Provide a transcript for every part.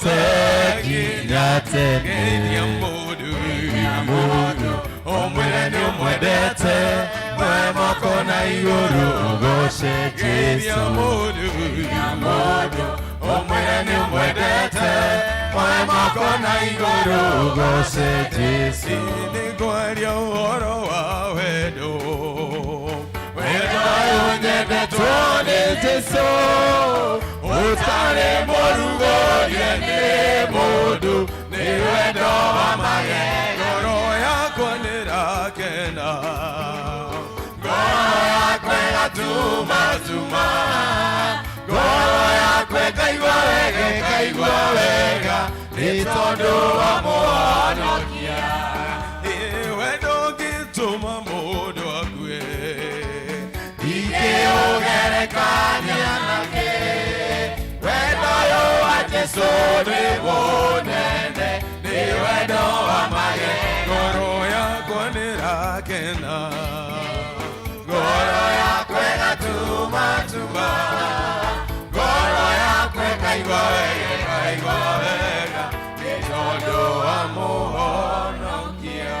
Nyendete nginya tene. Geithia mũndũ. Mũndũ ũmwĩre nĩ ũmwendete, we moko na igũrũ ũgoce Geithia Jesu. mũndũ. Mũndũ ũmwĩre nĩ ũmwendete, we moko na igũrũ ũgoce Jesu. Nĩngwaria ũhoro wa wendo. Wendo ũyũ nyendetwo nĩ Jesu, ũtarĩ mũrugũrie nĩ mũndũ, nĩ wendo wa magego. Ngoro yakwa nĩrakena. Ngoro yakwa ĩgatumatuma, ngoro yakwa ĩkaigua wega, ĩkaigua wega, nĩ tondũ wa Mũhonokia. Ĩ, wendo ũngĩtũma mũndũ akue. Ingĩũgerekania nake, wendo ũyũ wa Jesu nĩ mũnene, nĩ wendo wa magego. Ngoro yakwa nĩrakena. Ngoro yakwa ĩgatumatuma, ngoro yakwa ĩkaigua wega, ĩkaigua wega, nĩ tondũ wa Mũhonokia.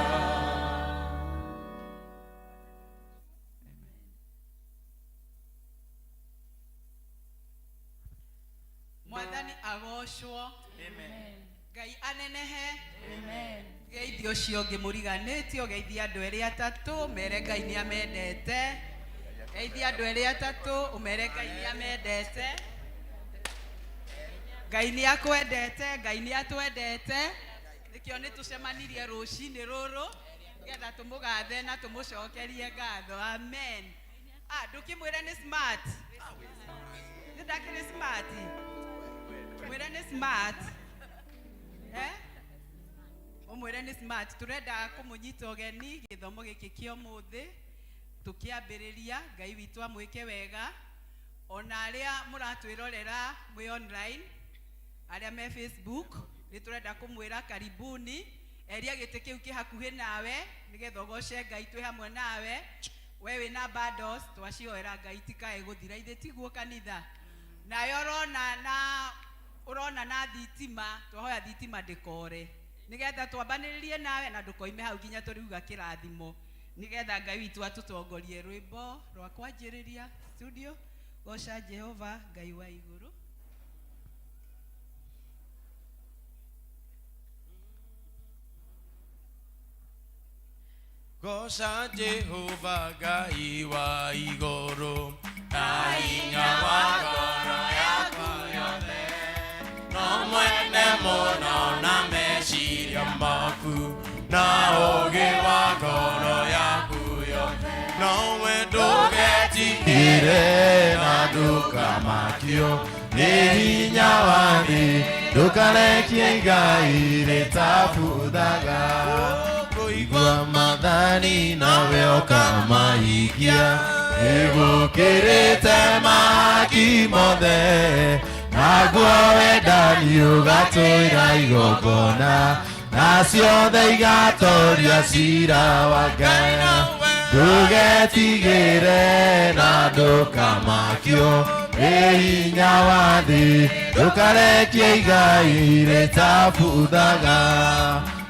Mwathani agocwo. Ngai anenehe. Geithia ũcio ũngĩ mũriganĩtie, ũgeithie andũ erĩ atatũ, mere Ngai nĩ amendete. Geithia andũ erĩ atatũ, ũmere Ngai nĩ amendete. Ngai nĩ akwendete, Ngai nĩ atwendete. Nĩkĩo nĩ tũcemanirie rũcinĩ rũrũ nĩgetha tũmũgathe na tũmũcokerie ngatho. Amen. Ah, ndũkĩmwĩre nĩ smart. Nĩ ndakĩrĩ smart. Mwĩre nĩ smart. Eh? Ũmwĩre nĩ smart. Tũrenda kũmũnyita ũgeni gĩthomo gĩkĩ kĩa ũmũthĩ tũkĩambĩrĩria. Ngai witũ amwĩke wega. Ona arĩa mũratwĩrorera mwĩ online, arĩa me Facebook, nĩ tũrenda kũmwĩra karibuni. Eria gĩtĩ kĩu kĩ hakuhĩ nawe nĩgetha ũgoce Ngai twĩ hamwe nawe. We wĩna bundles, twacioera Ngai tikae gũthira, ithe tiguo kanitha. Nawe ũrona na ũrona na thitima, twahoya thitima ndĩkore nĩgetha twambanĩrĩrie nawe na ndũkoime hau nginya tũriuga kĩrathimo, nĩgetha Ngai witũ atũtongorie. Rwĩmbo rwa kwanjĩrĩria studio, goca Jehova Ngai wa igũrũ. Goca Jehova Ngai wa igũrũ, na hinya wa ngoro yaku yothe, no mwende mũno na meciria maku, na ũũgĩ wa ngoro yaku yothe, nowe ndũgetigĩre na ndũkamakio nĩ hinya wa thĩ, ndũkarekie igai rĩtabuthaga. Igua mathani nawe ũkamahingia, nĩgũkĩrĩte mahaki mothe, naguo wendani ũgatũĩra igongona, na ciothe igatoria cira wa Ngai. Ndũgetigĩre na ndũkamakio nĩ hinya wa thĩ, ndũkarekie igai rĩtabuthaga.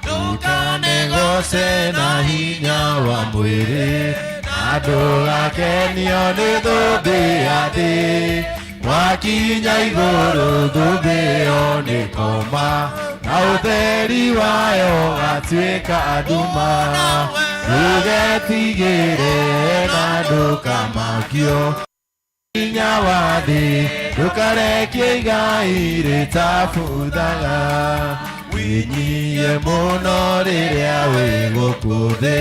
Ndũkanegoce na hinya wa mwĩrĩ, na ndũgakenio nĩ thũmbĩ ya thĩ. Mwakinya igũrũ thũmbĩ ĩyo nĩ koma, na ũtheri wayo gatuĩka nduma. Ndũgetigĩre na ndũkamakio hinya wa thĩ, ndũkarekie igai rĩtabuthaga. Wĩnyihie mũno rĩrĩa wĩ gũkũ thĩ,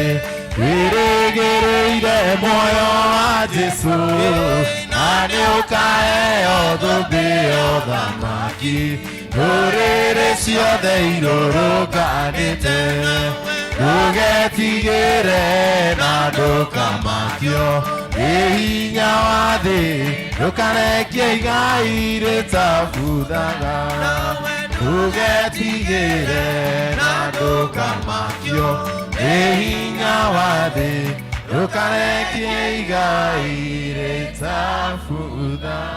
wĩrĩgĩrĩire muoyo wa Jesu, na nĩ ũkaheo thũmbĩ ya ũthamaki, ndũrĩrĩ ciothe irũrũnganĩte. Ndũgetigĩre na ndũkamakio nĩ hinya wa thĩ, ndũkarekie igai rĩtabuthaga. Ndũgetigĩre na ndũkamakio nĩ hinya wa thĩ, ndũkarekie igai rĩtabuthaga.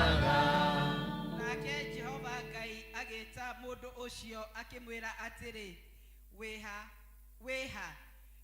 Nake Jehova Ngai Agĩĩta mũndũ ũcio akĩmwĩra atĩrĩ, wĩha wĩha.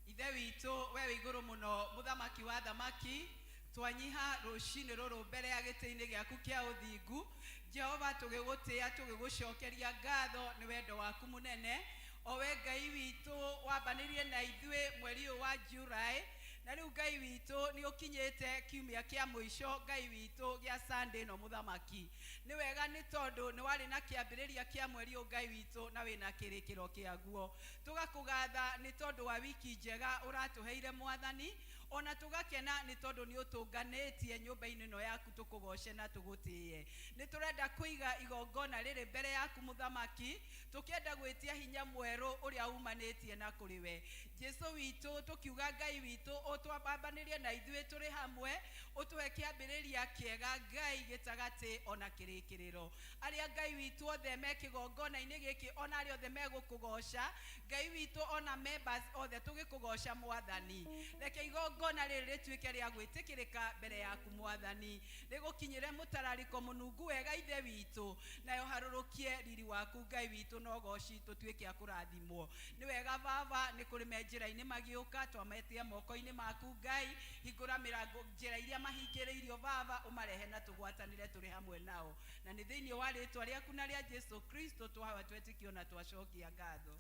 Ithe witũ, we wĩ igũrũ mũno, mũthamaki wa thamaki, twanyiha rũcinĩ rũrũ mbere ya gĩtĩ-inĩ gĩaku kĩa ũthingu. Jehova, tũgĩgũtĩĩa, tũgĩgũcokeria ngatho nĩ wendo waku mũnene. O we Ngai witũ wambanĩrie na ithuĩ mweri ũyũ wa July, na rĩu Ngai witũ nĩ ũkinyĩte kiumia kĩa mũico, Ngai witũ, gĩa Sunday ĩno mũthamaki. Nĩ wega nĩ tondũ nĩ warĩ na kĩambĩrĩria kĩa mweri ũyũ, Ngai witũ, na wĩna kĩrĩkĩro kĩaguo. Tũgakũgatha nĩ tondũ wa wiki njega ũratũheire, Mwathani, ona tũgakena nĩ tondũ nĩ ũtũnganĩtie nyũmba-inĩ ĩno yaku tũkũgoce na tũgũtĩe. Nĩ tũrenda kũiga igongona rĩrĩ mbere yaku, mũthamaki, tũkĩenda gwĩtia hinya mwerũ ũrĩa umanĩtie na kũrĩ we, Jesu witũ, tũkiuga, Ngai witũ, ũtwambambanĩrie na ithuĩ tũrĩ hamwe, ũtũhe kĩambĩrĩria kĩega, Ngai, gĩtagatĩ ona kĩrĩkĩrĩro. Arĩa, Ngai witũ, othe me kĩgongona-inĩ gĩkĩ, ona arĩa othe megũkũgoca, Ngai witũ, ona members othe tũgĩkũgoca, Mwathani, reke igongona rĩrĩ rĩtuĩke rĩa gwĩtĩkĩrĩka mbere yaku, Mwathani, rĩgũkinyĩre mũtararĩko mũnungu wega, Ithe witũ, nayo harũrũkie riri waku, Ngai witũ, na ũgoci tũtuĩke a kũrathimwo. Nĩ wega, Baba, nĩ kũrĩ me njĩra-inĩ magĩũka, twametia moko-inĩ maku. Ngai, hingũra mĩrango, njĩra iria mahingĩrĩirio, Baba, ũmarehe na tũgwatanĩre tũrĩ hamwe nao, na nĩ thĩinĩ wa rĩtwa rĩaku na rĩa Jesu Kristo twahoya, twetĩkio na twacokia ngatho.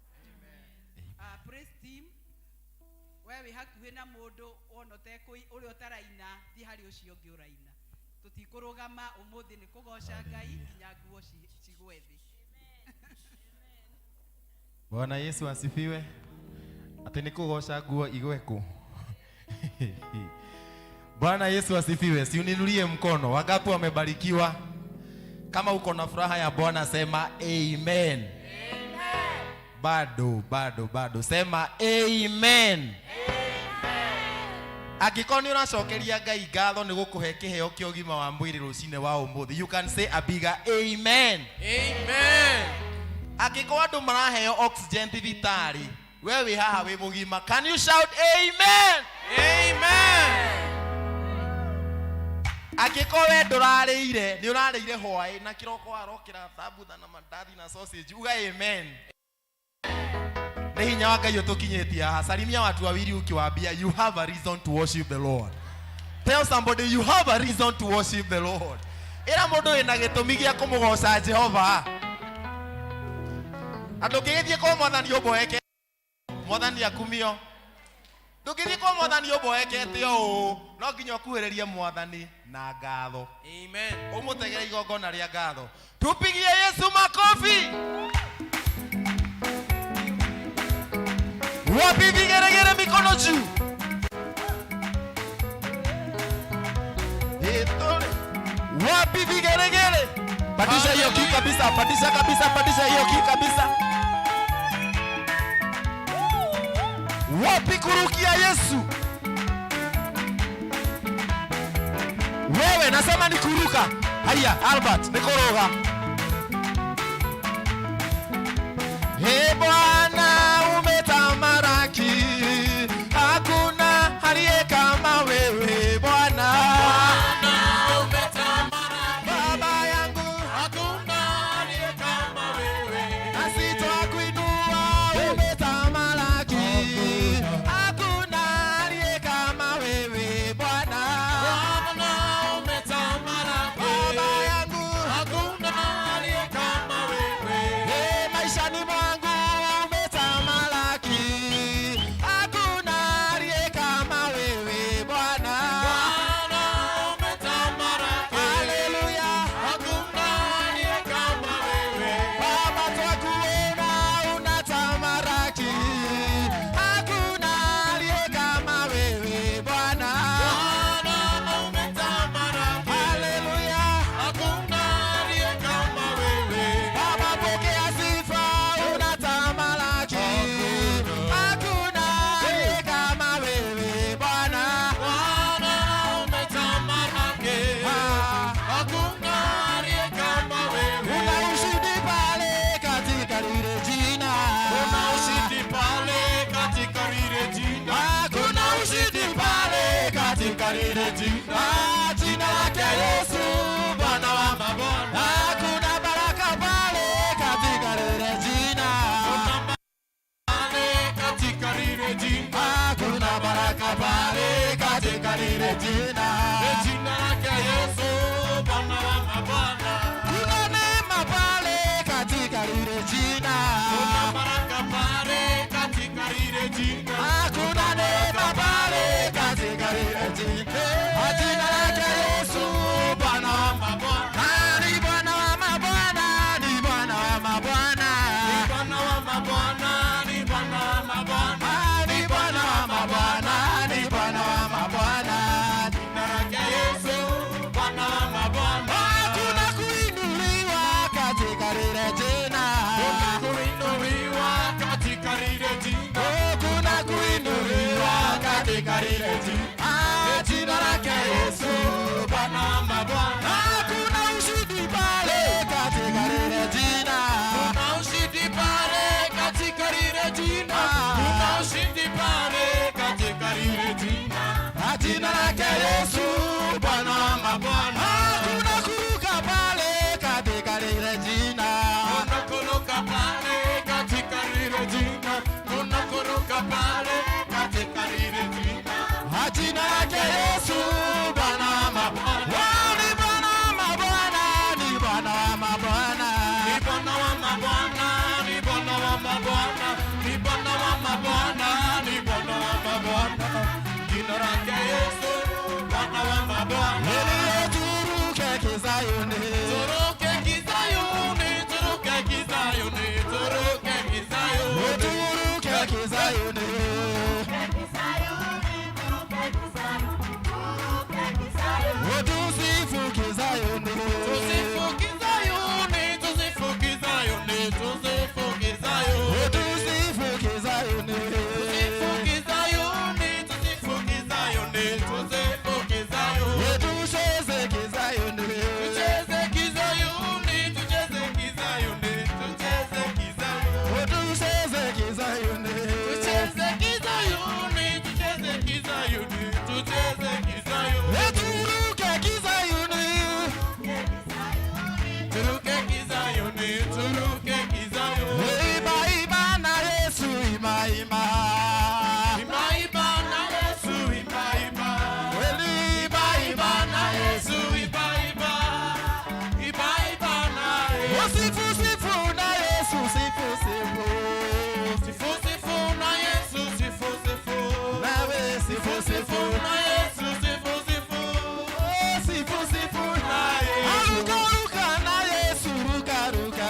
Praise team, we wĩ hakuhĩ na mũndũ wona ũtekũi ũrĩa ũtaraina, thiĩ harĩ ũcio ũngĩ ũraina. Tũtikũrũgama ũmũthĩ, nĩ kũgoca Ngai nginya nguo cigwe thĩ. Bwana Yesu asifiwe. Atĩ nĩ kũgoca nguo igwe kũ. Bwana Yesu asifiwe. Si uniinulie mkono. Wangapi wamebarikiwa? Kama uko na furaha ya Bwana sema amen. Bado, bado, bado. Sema amen. Angĩkorwo nĩ ũracokeria Ngai ngatho nĩ gũkũhe kĩheo kĩa ũgima wa mwĩrĩ rũcinĩ wa ũmũthĩ, you can say a bigger amen. Amen. Angĩkorwo andũ maraheo oxygen thibitarĩ, we wĩ haha wĩ mũgima, can you shout amen? Amen. Angĩkorwo we ndũrarĩire, nĩ ũrarĩire hwaĩ na kĩroko warokĩra thambutha na mandathi na sausage, uga amen. Nĩ hinya wa Ngai ũtũkinyĩtie haha. Salimia watu wawili ukiwaambia you have a reason to worship the Lord. Tell somebody you have a reason to worship the Lord. Ĩra mũndũ wĩna gĩtũmi gĩa kũmũgoca Jehova. Na ndũngĩgĩthiĩ kwa Mwathani ũmboeke, Mwathani akumio. Ndũngĩthiĩ kwa Mwathani ũmboekete ũũ, no nginya ũkuhĩrĩrie Mwathani na ngatho. Amen. Ũmũtegere igongona rĩa ngatho. Tupigie Yesu makofi. Wapi vigeregere, mikono juu. Itore. Wapi vigeregere? Pandisha hiyo key kabisa, pandisha kabisa, pandisha hiyo key kabisa. Wapi kurukia Yesu? Wewe nasema ni kuruka. Haya, Albert, ni kuruka. He Bwana umetamalaki, hakuna aliye kama wewe Bwana. Baba yangu, Hakuna aliye kama wewe. Nasi twakuinua, umetamalaki, hakuna aliye kama wewe Bwana. Bwana umetamalaki. Baba yangu, Hakuna mabwana. Ni Bwana wa mabwana, ni Bwana wa mabwana. Ah, ni Bwana wa mabwana, ni Bwana wa mabwana. Jina lake Yesu, Bwana wa mabwana. Hakuna kuinuliwa katika lile jina. Kuna kuinuliwa katika lile jina. Oh, kuna kuinuliwa katika lile jina. Ah, jina lake Yesu. Bwana wa mabwana. Hakuna ushindi pale katika lile jina. Kuna ushindi pale katika lile jina. Kuna ushindi pale katika lile jina. Ah, jina lake Yesu, Bwana wa mabwana. Hakuna kuruka pale katika lile jina. Kuna kuruka pale katika lile jina. Kuna kuruka pale katika lile jina. Ah, jina lake Yesu, Bwana wa mabwana. Oh, ni Bwana wa mabwana, ni Bwana wa mabwana. Ni Bwana wa mabwana, ni Bwana wa mabwana, ni Bwana wa mabwana, ni Bwana wa mabwana. Jina lake Yesu, Bwana wa mabwana. Ili turuke kizayuni. Turuke kizayuni, turuke kizayuni, turuke kizayuni. Turuke kizayuni. Tusifu kizayuni. Tusifu kizayuni, tusifu kizayuni, tusifu kizayuni. Tusifu kizayuni. Tusifu kizayuni, tusifu kizayuni, tusifu kizayuni. Tucheze kizayuni. Tucheze kizayuni, tucheze kizayuni, tucheze kizayuni. Tucheze kizayuni. Tucheze kizayuni, tucheze kizayuni, tucheze kizayuni. Turuke kizayuni. Turuke kizayuni, turuke kizayuni. Ima ima na Yesu ima ima. Ima ima na Yesu, ima ima. Kweli ima ima na Yesu. Yesu ima ima. Ima ima na Yesu. Sifu sifu na Yesu sifu sifu. Sifu sifu na Yesu, sifu sifu. Nawe sifu Sifu sifu. na Yesu, sifu sifu. Sifu sifu Na Yesu. Ruka ruka na Yesu ruka ruka.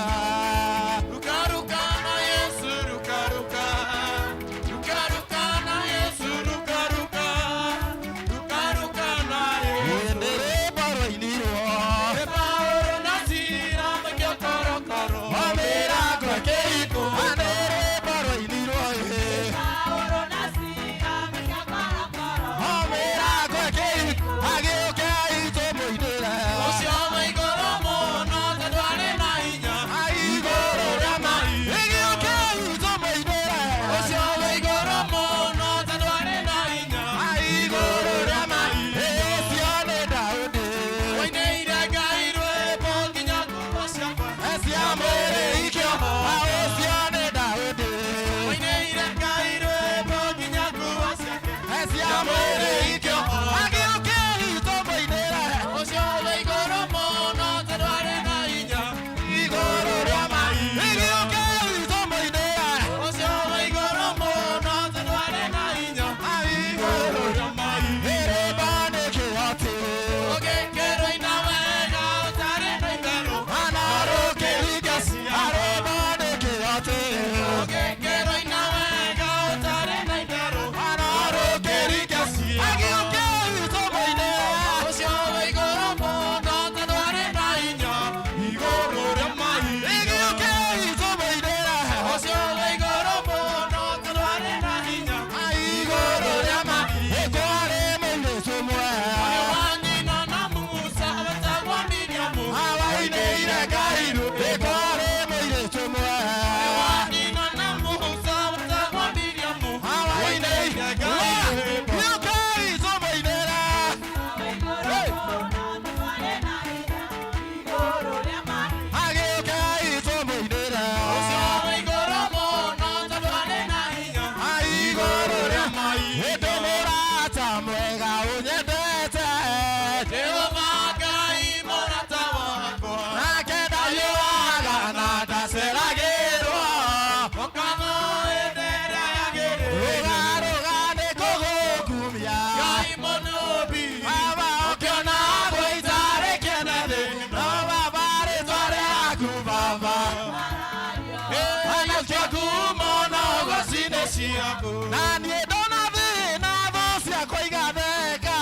ciaku. Na niĩ ndona thĩna thũ ciakwa igatheka.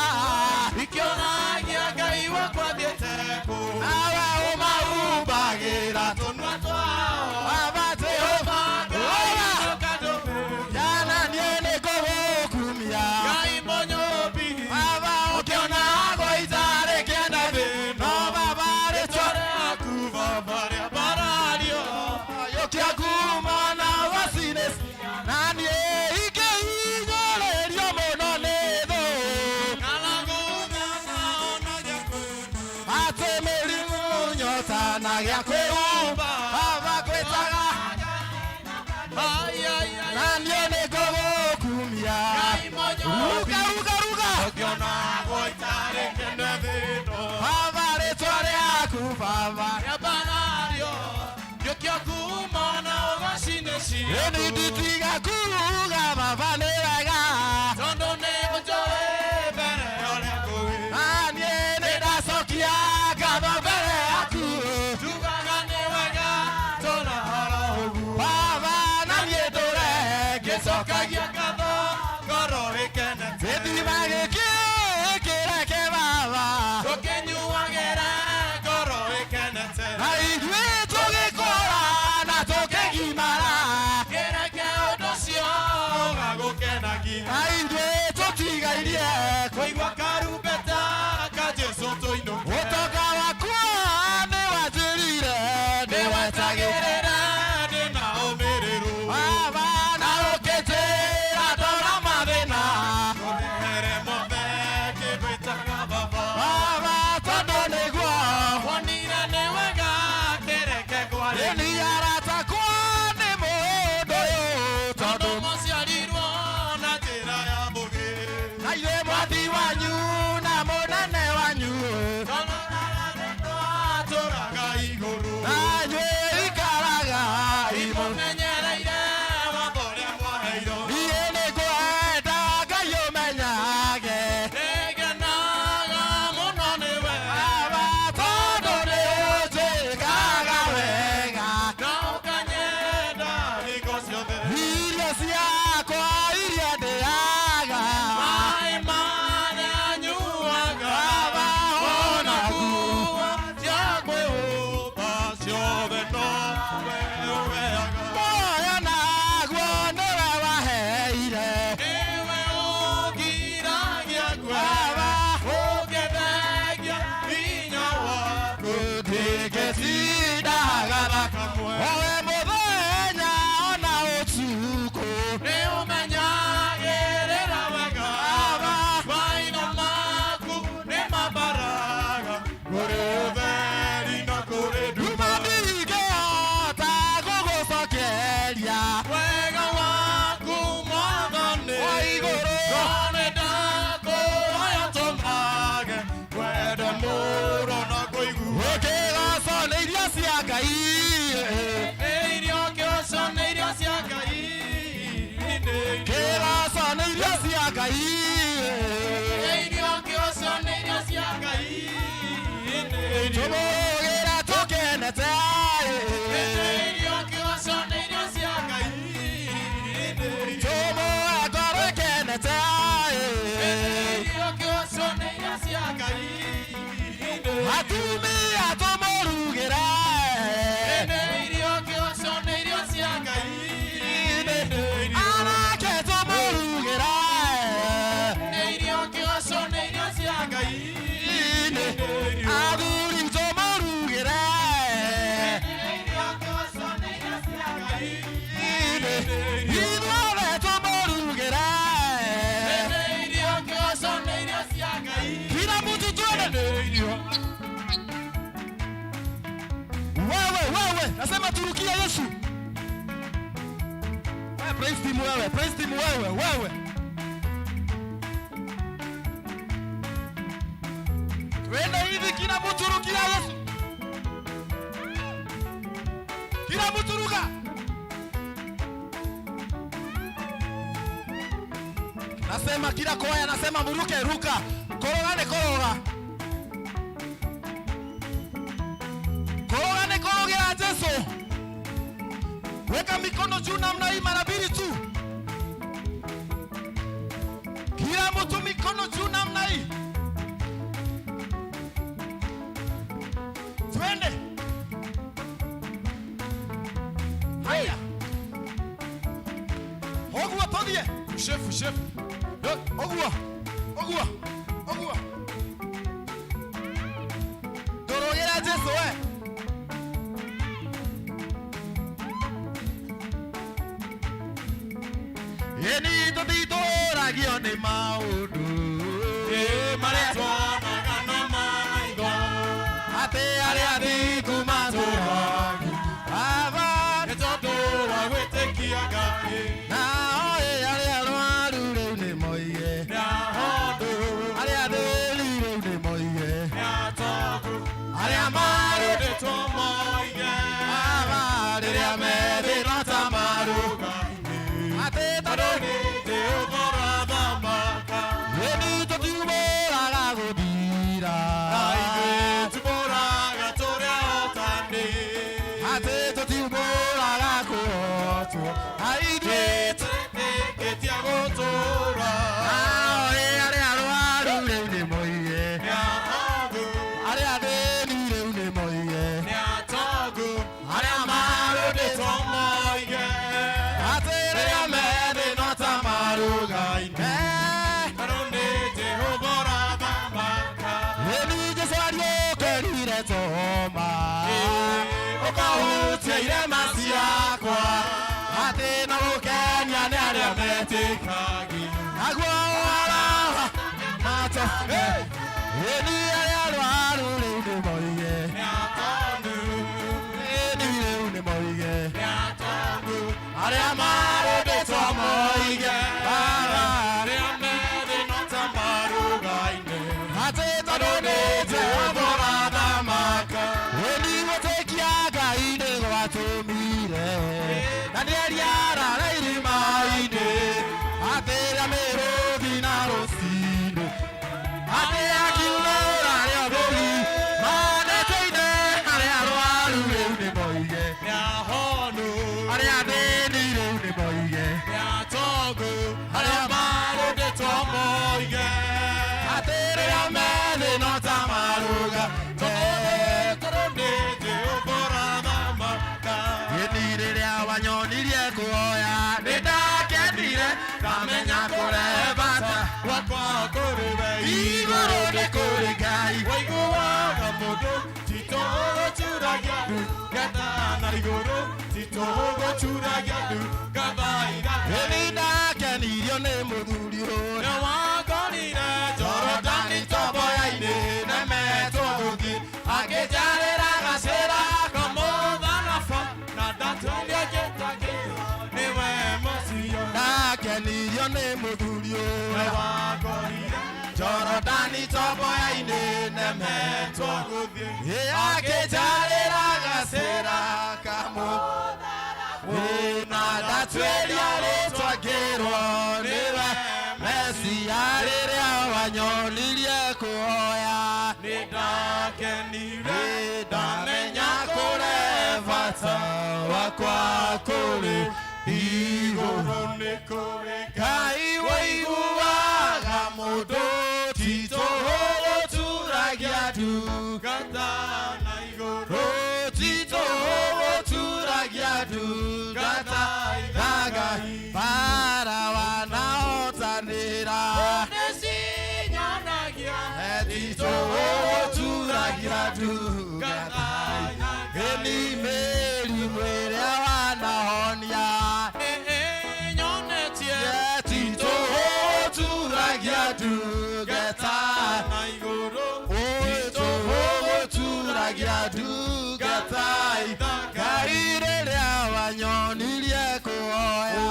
Ikĩonagia Ngai wakwa thiĩte kũ. Nawe ũmahumbagĩra Tũnua twao. Baba Jehova. Ngai ũkandũmĩra. Jana niĩ nĩngũgũkumia. Ngai mũnyũmbi. Baba ũkĩona gũita rĩkĩenda thĩ, no baba rĩtwa Rĩaku baba rĩambarario. yũkia kuma na wacinĩ na niĩ ingĩhinyĩrĩrio mũno nĩ thũ. Ng'aragu ona gĩa kwĩhumba. Atĩ mĩrimũ nyota na gĩa kwĩhumba. Baba ngwĩtaga Ai, ai, ai. na niĩ nĩngũgũkumia. Ngai mũnyũmbi. Ruka ruka ruka. Ũkĩona gũita rĩkĩenda thĩ ĩno. Baba rĩtwa rĩaku baba. Rĩambarario. Nĩkĩo kuma na ũgacine ciaku. Ĩni nditiga kuuga baba nĩ wega. Tondũ nĩ ũnjũĩ mbere ya ũrĩa ngũĩ. Na niĩ nĩndacokia ngatho mbere yaku. Tugaga nĩ wega tũnahoro ũguo. Baba na niĩ ndũre Ngĩcokagia ngatho ngoro ĩkenete. Gĩthima gĩkĩ kĩreke baba. Tũkĩnyuagĩra ngoro ĩkenete. Na ithuĩ tũgĩkũra na tũkĩgimara. Kĩreke ũndũ ũcio ũgagũkenagia. Na ithuĩ tũtigairie Kũigua karumbeta ka Jesũ tũinũke. ũtonga wakwa nĩ wanjĩrire Nĩwetagĩrĩra ndĩna ũmĩrĩru. Baba na ũkĩnjĩra ndona mathĩna. Kũrehere mothe ngĩgwĩtaga baba. Baba tondũ nĩguo Wonire nĩ wega kĩreke ngwarĩrie. ĩni aratakwa nĩ mũndũ ũyũ Tondũ tondũ mũciarirwo na njĩra ya mũgĩ. na ithuĩ mwathi wanyu na mũnene wanyu Tondũ tũraga igũrũ. na inyuĩ ikaraga imũ. Imũmenyereire watho ũrĩa mwaheirwo. Niĩ nĩngwenda Ngai ũmenyage. Nĩngenaga mũno nĩwe. Baba tondũ nĩũnjĩkaga wega. Na ũkanyenda hingo ciothe. Irio ciakwa iria ndĩaga. Maĩ marĩa nyuaga. Baba Ona ona nguo cia kwĩhumba ciothe nowe ũheaga. Muoyo naguo nĩwe waheire. Nĩwe ũngiragia ngwe. Baba Ũngĩthengia hinya waku. ndingĩtindaga Kamwe. owe mũthenya ona ũtukũ. Nĩũmenyagĩrĩra wega. Baba Maitho maku nĩmambaraga kũrĩ ũtheri na kũrĩ nduma nduma. ndingĩhota gũgũcokeria. Wega waku Mwathani Wa igũrũ. No nĩndakũhoya tũmage wendo mũro na kũigua. Ũkĩgoco nĩ irio cia Ngai. Nĩ irio kĩoco nĩ irio cia Ngai. Nĩ irio. Kĩgoco nĩ irio cia Ngai. Nĩ irio kĩoco nĩ irio cia Ngai. Nĩ irio. Tũmũrugĩra tũkenete. Nĩ irio kĩoco nĩ irio cia Ngai. Nĩ irio. Tũmũhe ngoro ĩkenete. Nĩ irio kĩoco nĩ irio cia Ngai. Nĩ irio. Atumia tũmũrugĩre. Nĩ irio kĩoco nĩ irio cia Ngai. Nĩ irio. Anake tũmũrugĩre. Nĩ irio kĩoco nĩ irio cia Ngai. Nĩ irio. Athuri tũmũrugĩre. Nĩ irio kĩoco nĩ irio cia Ngai. Nĩ irio. Ithuothe tũmũrugĩre. Nĩ irio kĩoco nĩ irio cia Ngai. Kila mtu twende. Nĩ irio. Wewe wewe, nasema turukia Yesu. Wewe praise team wewe, praise team wewe, wewe. Twende hivi kila mtu rukia Yesu. Kila mtu ruka. Nasema kila kwaya, nasema muruke ruka. Koroga ni koroga. Koroga ni korogera Yesu. Weka mikono juu namna hii mara mbili tu. Haya. Ũguo tũthiĩ. Chef, chef. Ũguo. Ũguo. Ũguo. Ndũrũgĩra Jesu we. Ĩni tũtitũragio nĩ maũndũ. Marĩa tuonaga na maitho. Atĩ arĩa athingu matũũragio. Baba. Nĩ tondũ wa gwĩtĩkia Ngai. Nao ĩ arĩa arwaru rĩu nĩ moige. Nĩ ahonu. Arĩa athĩni rĩu nĩ moige. Nĩ atongu. Arĩa marĩ Marũndĩtwo moige. Baba rĩrĩa methĩna ta Maruga-inĩ. Atĩ Tondũ tondũ nĩ Jehova ũrathamaka. ĩni tũtiumũraga gũthira. Na ithuĩ tumũraga tũrĩ ahotani. Atĩ tũtiumũraga kũhotwo. Na ithuĩ Twĩtĩkĩtie gũtũũra. Nao ĩ arĩa arwaru rĩu nĩ moige. Nĩ ahonu. Arĩa athĩni rĩu nĩ moige. Nĩ atongu. Arĩa Marũndĩtwo moige. Atĩ rĩrĩa methĩna ta Maruga-inĩ. Eh. Tondũ nĩ Jehova ũrathamaka. Ĩni Jesũ ariũkĩrire Toma. Ũkahutia irema ciakwa. Atĩ no gũkenia nĩ arĩa Metĩkagia. Naguo ũhoro mato. Ĩni arĩa arwaru rĩu nĩ moige. Nĩ atongu. Ĩni rĩu nĩ moige. Nĩ atongu. Arĩa marũndĩtwo moige. Baba. Arĩa methĩna ta maruga-inĩ. Atĩ tondũ Tondũ nĩ nĩ Jehova Jehova ũrathamaka. Ĩni gwĩtĩkia Ngai nĩ gwatũmire. Danieli arara irima-inĩ. Atĩ rĩa mĩrũthi na rũcinĩ. Atĩ akiumĩra rĩa bũrũri. Manĩtĩine arĩa arwaru rĩu nĩ moige. Nĩ ahonu. Arĩa athĩni rĩu nĩ moige. Nĩ atongu. Arĩa marũndĩtwo moige. Atĩ rĩrĩa methĩna ta maruga. Tondũ nĩ Jehova ũrathamaka. Ĩni rĩrĩa wanyonirie kuoya nĩ ndakenire ndamenya kũrehe bata Gwakwa kũrĩ we igũrũ nĩ kũrĩ Ngai. Waiguaga mũndũ titũgũturagia ndu ngatha na igũrũ titũgũturagia ndu ngatha ithaka. Ĩni ndakenirio nĩ mũthuri ũrĩa Nĩ wangorire Jorodani tomboya-inĩ nemetwo gũthiĩ akĩnjarĩra gacĩra kamũtharaba na ndatũire njĩtagĩrwo nĩwe mũcio. Ndakenirio nĩ mũthuri Nĩ ũrĩa wangorire Jorodani tomboya-inĩ nemetwo gũthiĩ akĩnjarĩra gacĩra kamũ na ndatuĩria rĩtwa ngĩrwo nĩwe Mesia rĩrĩa wanyonirie kuoya Nĩ ndakenire ndamenya kũre bata wakwa kũrĩ igũrũ. Igũrũ nĩ kũrĩ Ngai waiguaga mũndũ titũhũgũturagia ndu ngata na igũrũ titũhũgũturagia ndu ngata Ngai bara wanahotanĩra nĩcinyonagia titũhũgũturagia ndu ngata na Ĩni mĩrimũ ĩrĩa wanahonia nyonetie titũhũgũturagia ndu ngata na igũrũ Titũhũgũturagia ndu ngata Ngai rĩrĩa wanyonirie kuoya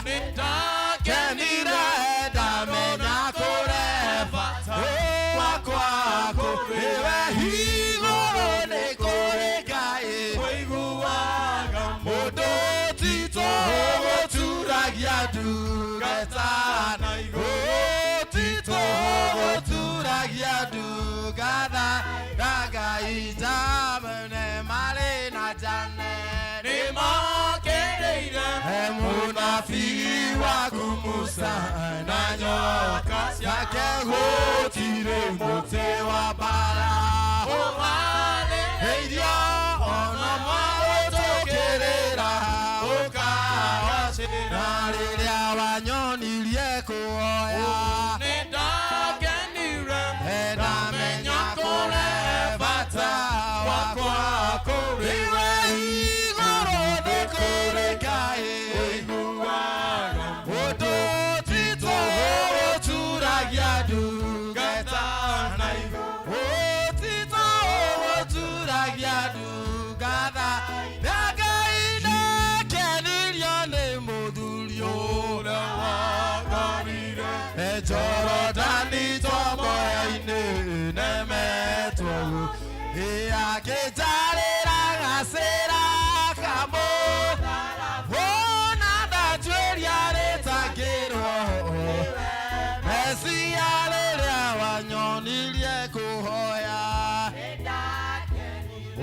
nĩ ndakenire kenire ndamenya kũre bata wakwa kũrĩ we igũrũ nĩ kũrĩ Ngai waiguaga mũndũ titũhũgũturagia ndu ngata na igũrũ titũhũgũturagia ndu ngatha Ngai njamene marĩ na jane nĩ makĩrĩire mũnabii waku Musa na nyoka ciake gũtirĩ mũtĩ wa mbara ũharĩrĩirio irio ona maũtũkĩrĩra. Jorodani tomboya-inĩ nemetwo akĩnjarĩra gacĩra kamũ ona ndanjuĩria rĩtangĩrwo Mesia rĩrĩa wanyonirie kũhoya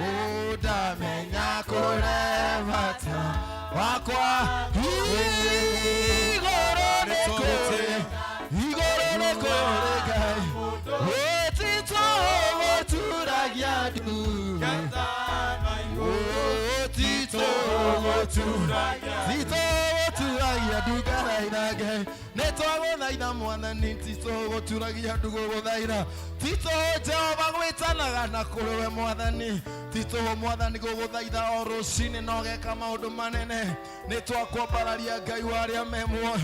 ũndamenya kũre bata wakwa igũrũ nĩ kũrĩ igũrũ nĩ kũrĩ Ngai wĩtitwo gũturagia ndu wĩtitwo gũturagia ndu ngaraira Ngai nĩ twagũthaitha mwathani titũ gũturagia ndu gũgũthaitha titũ Jehova gwĩtanaga na kũrĩ we mwathani titũ mwathani gũgũthaitha o rũcinĩ na ũgeka maũndũ manene nĩ twakwambararia Ngai wa arĩa me muoyo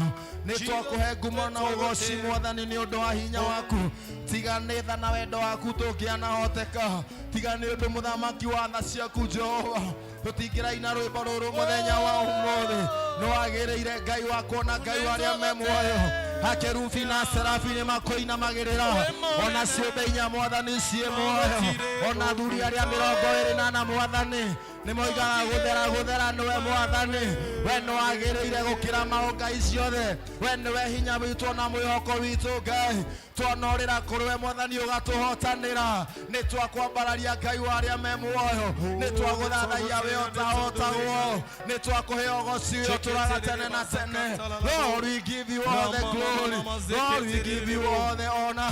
nĩ twakũhe ngumo na ũgoci mwathani nĩ ũndũ wa hinya waku tiga nĩ tha na wendo waku tũngĩanahoteka tiga nĩ ũndũ mũthamaki wa tha ciaku Jehova tũtingĩraina rwĩmbo rũrũ mũthenya wa ũmũthĩ nĩ wagĩrĩire Ngai wakwa na Ngai wa arĩa me muoyo akerubi na serafi nĩ makũinamagĩrĩra ona ciũmbe inya mwathani ciĩ muoyo ona athuri arĩa 24 mwathani nĩ moigaga gũthera gũthera nĩwe mwathani we nĩ wagĩrĩire gũkĩra maũngai ciothe we nĩwe hinya witũ na mwĩhoko witũ Ngai twanorĩra kũrĩ we mwathani ũgatũhotanĩra nĩ twakwambararia Ngai wa arĩa me muoyo nĩ twagũthathaiya we ũtahotagwo nĩ twakũhe ũgoci ũyũ ũtũraga tene na tene. Lord, we give you all the glory. Lord, we give you all the honor.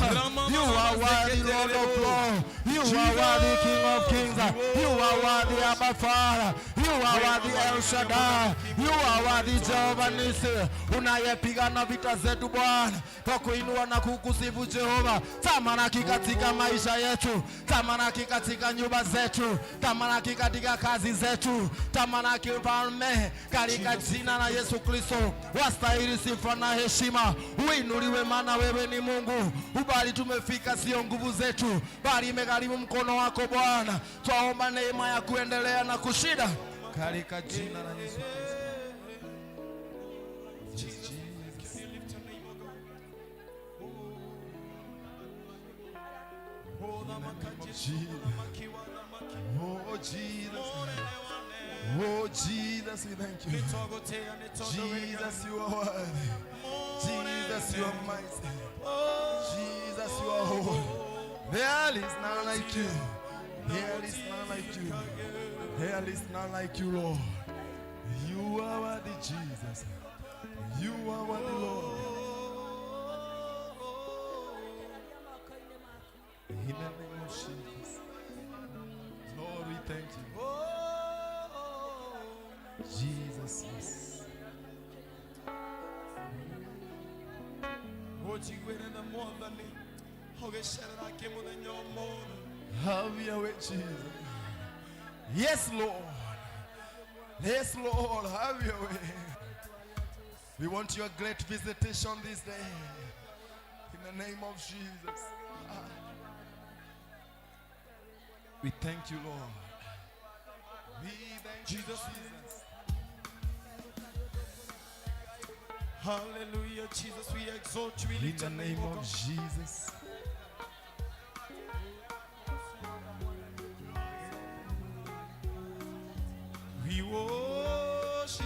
You are worthy, Lord of Lords. You are worthy, King of Kings. You are worthy, Abba Father. You are worthy, El Shaddai. You are worthy, Jehovah Nisi, unayepigana vita zetu Bwana. Twakuinua na kukusifu Jehova. Tamalaki katika maisha yetu, tamalaki katika nyumba zetu, tamalaki katika kazi zetu, tamalaki mfalme, katika jina la Yesu Kristo. Wastahili sifa na heshima, uinuliwe, maana wewe ni Mungu. Ubali tumefika sio nguvu zetu, bali imegharimu mkono wako Bwana. Twaomba neema ya kuendelea na kushinda katika jina la Yesu Kristo. Jesus, can you lift your name, O God? Oh, Oh Jesus, oh Jesus, we thank you. Jesus, you are worthy. Jesus, you are mighty. Jesus, you are holy. There is none like you. There is none like you. There is none like you, Lord. You are worthy, Jesus. You are worthy, Lord. In the name of Jesus. Lord, we thank you. Jesus, yes. Ũnjiguĩre tha mwathani ũgĩcerera kĩmũthenya ũmũthĩ. Have your way, Jesus. Yes, Lord. Yes, Lord, have your way. We want your great visitation this day. In the name of Jesus. We thank you, Lord. We thank you, Jesus. Jesus. Hallelujah, Jesus, we exalt you, we In lift the your name, name O of God. Jesus. We worship.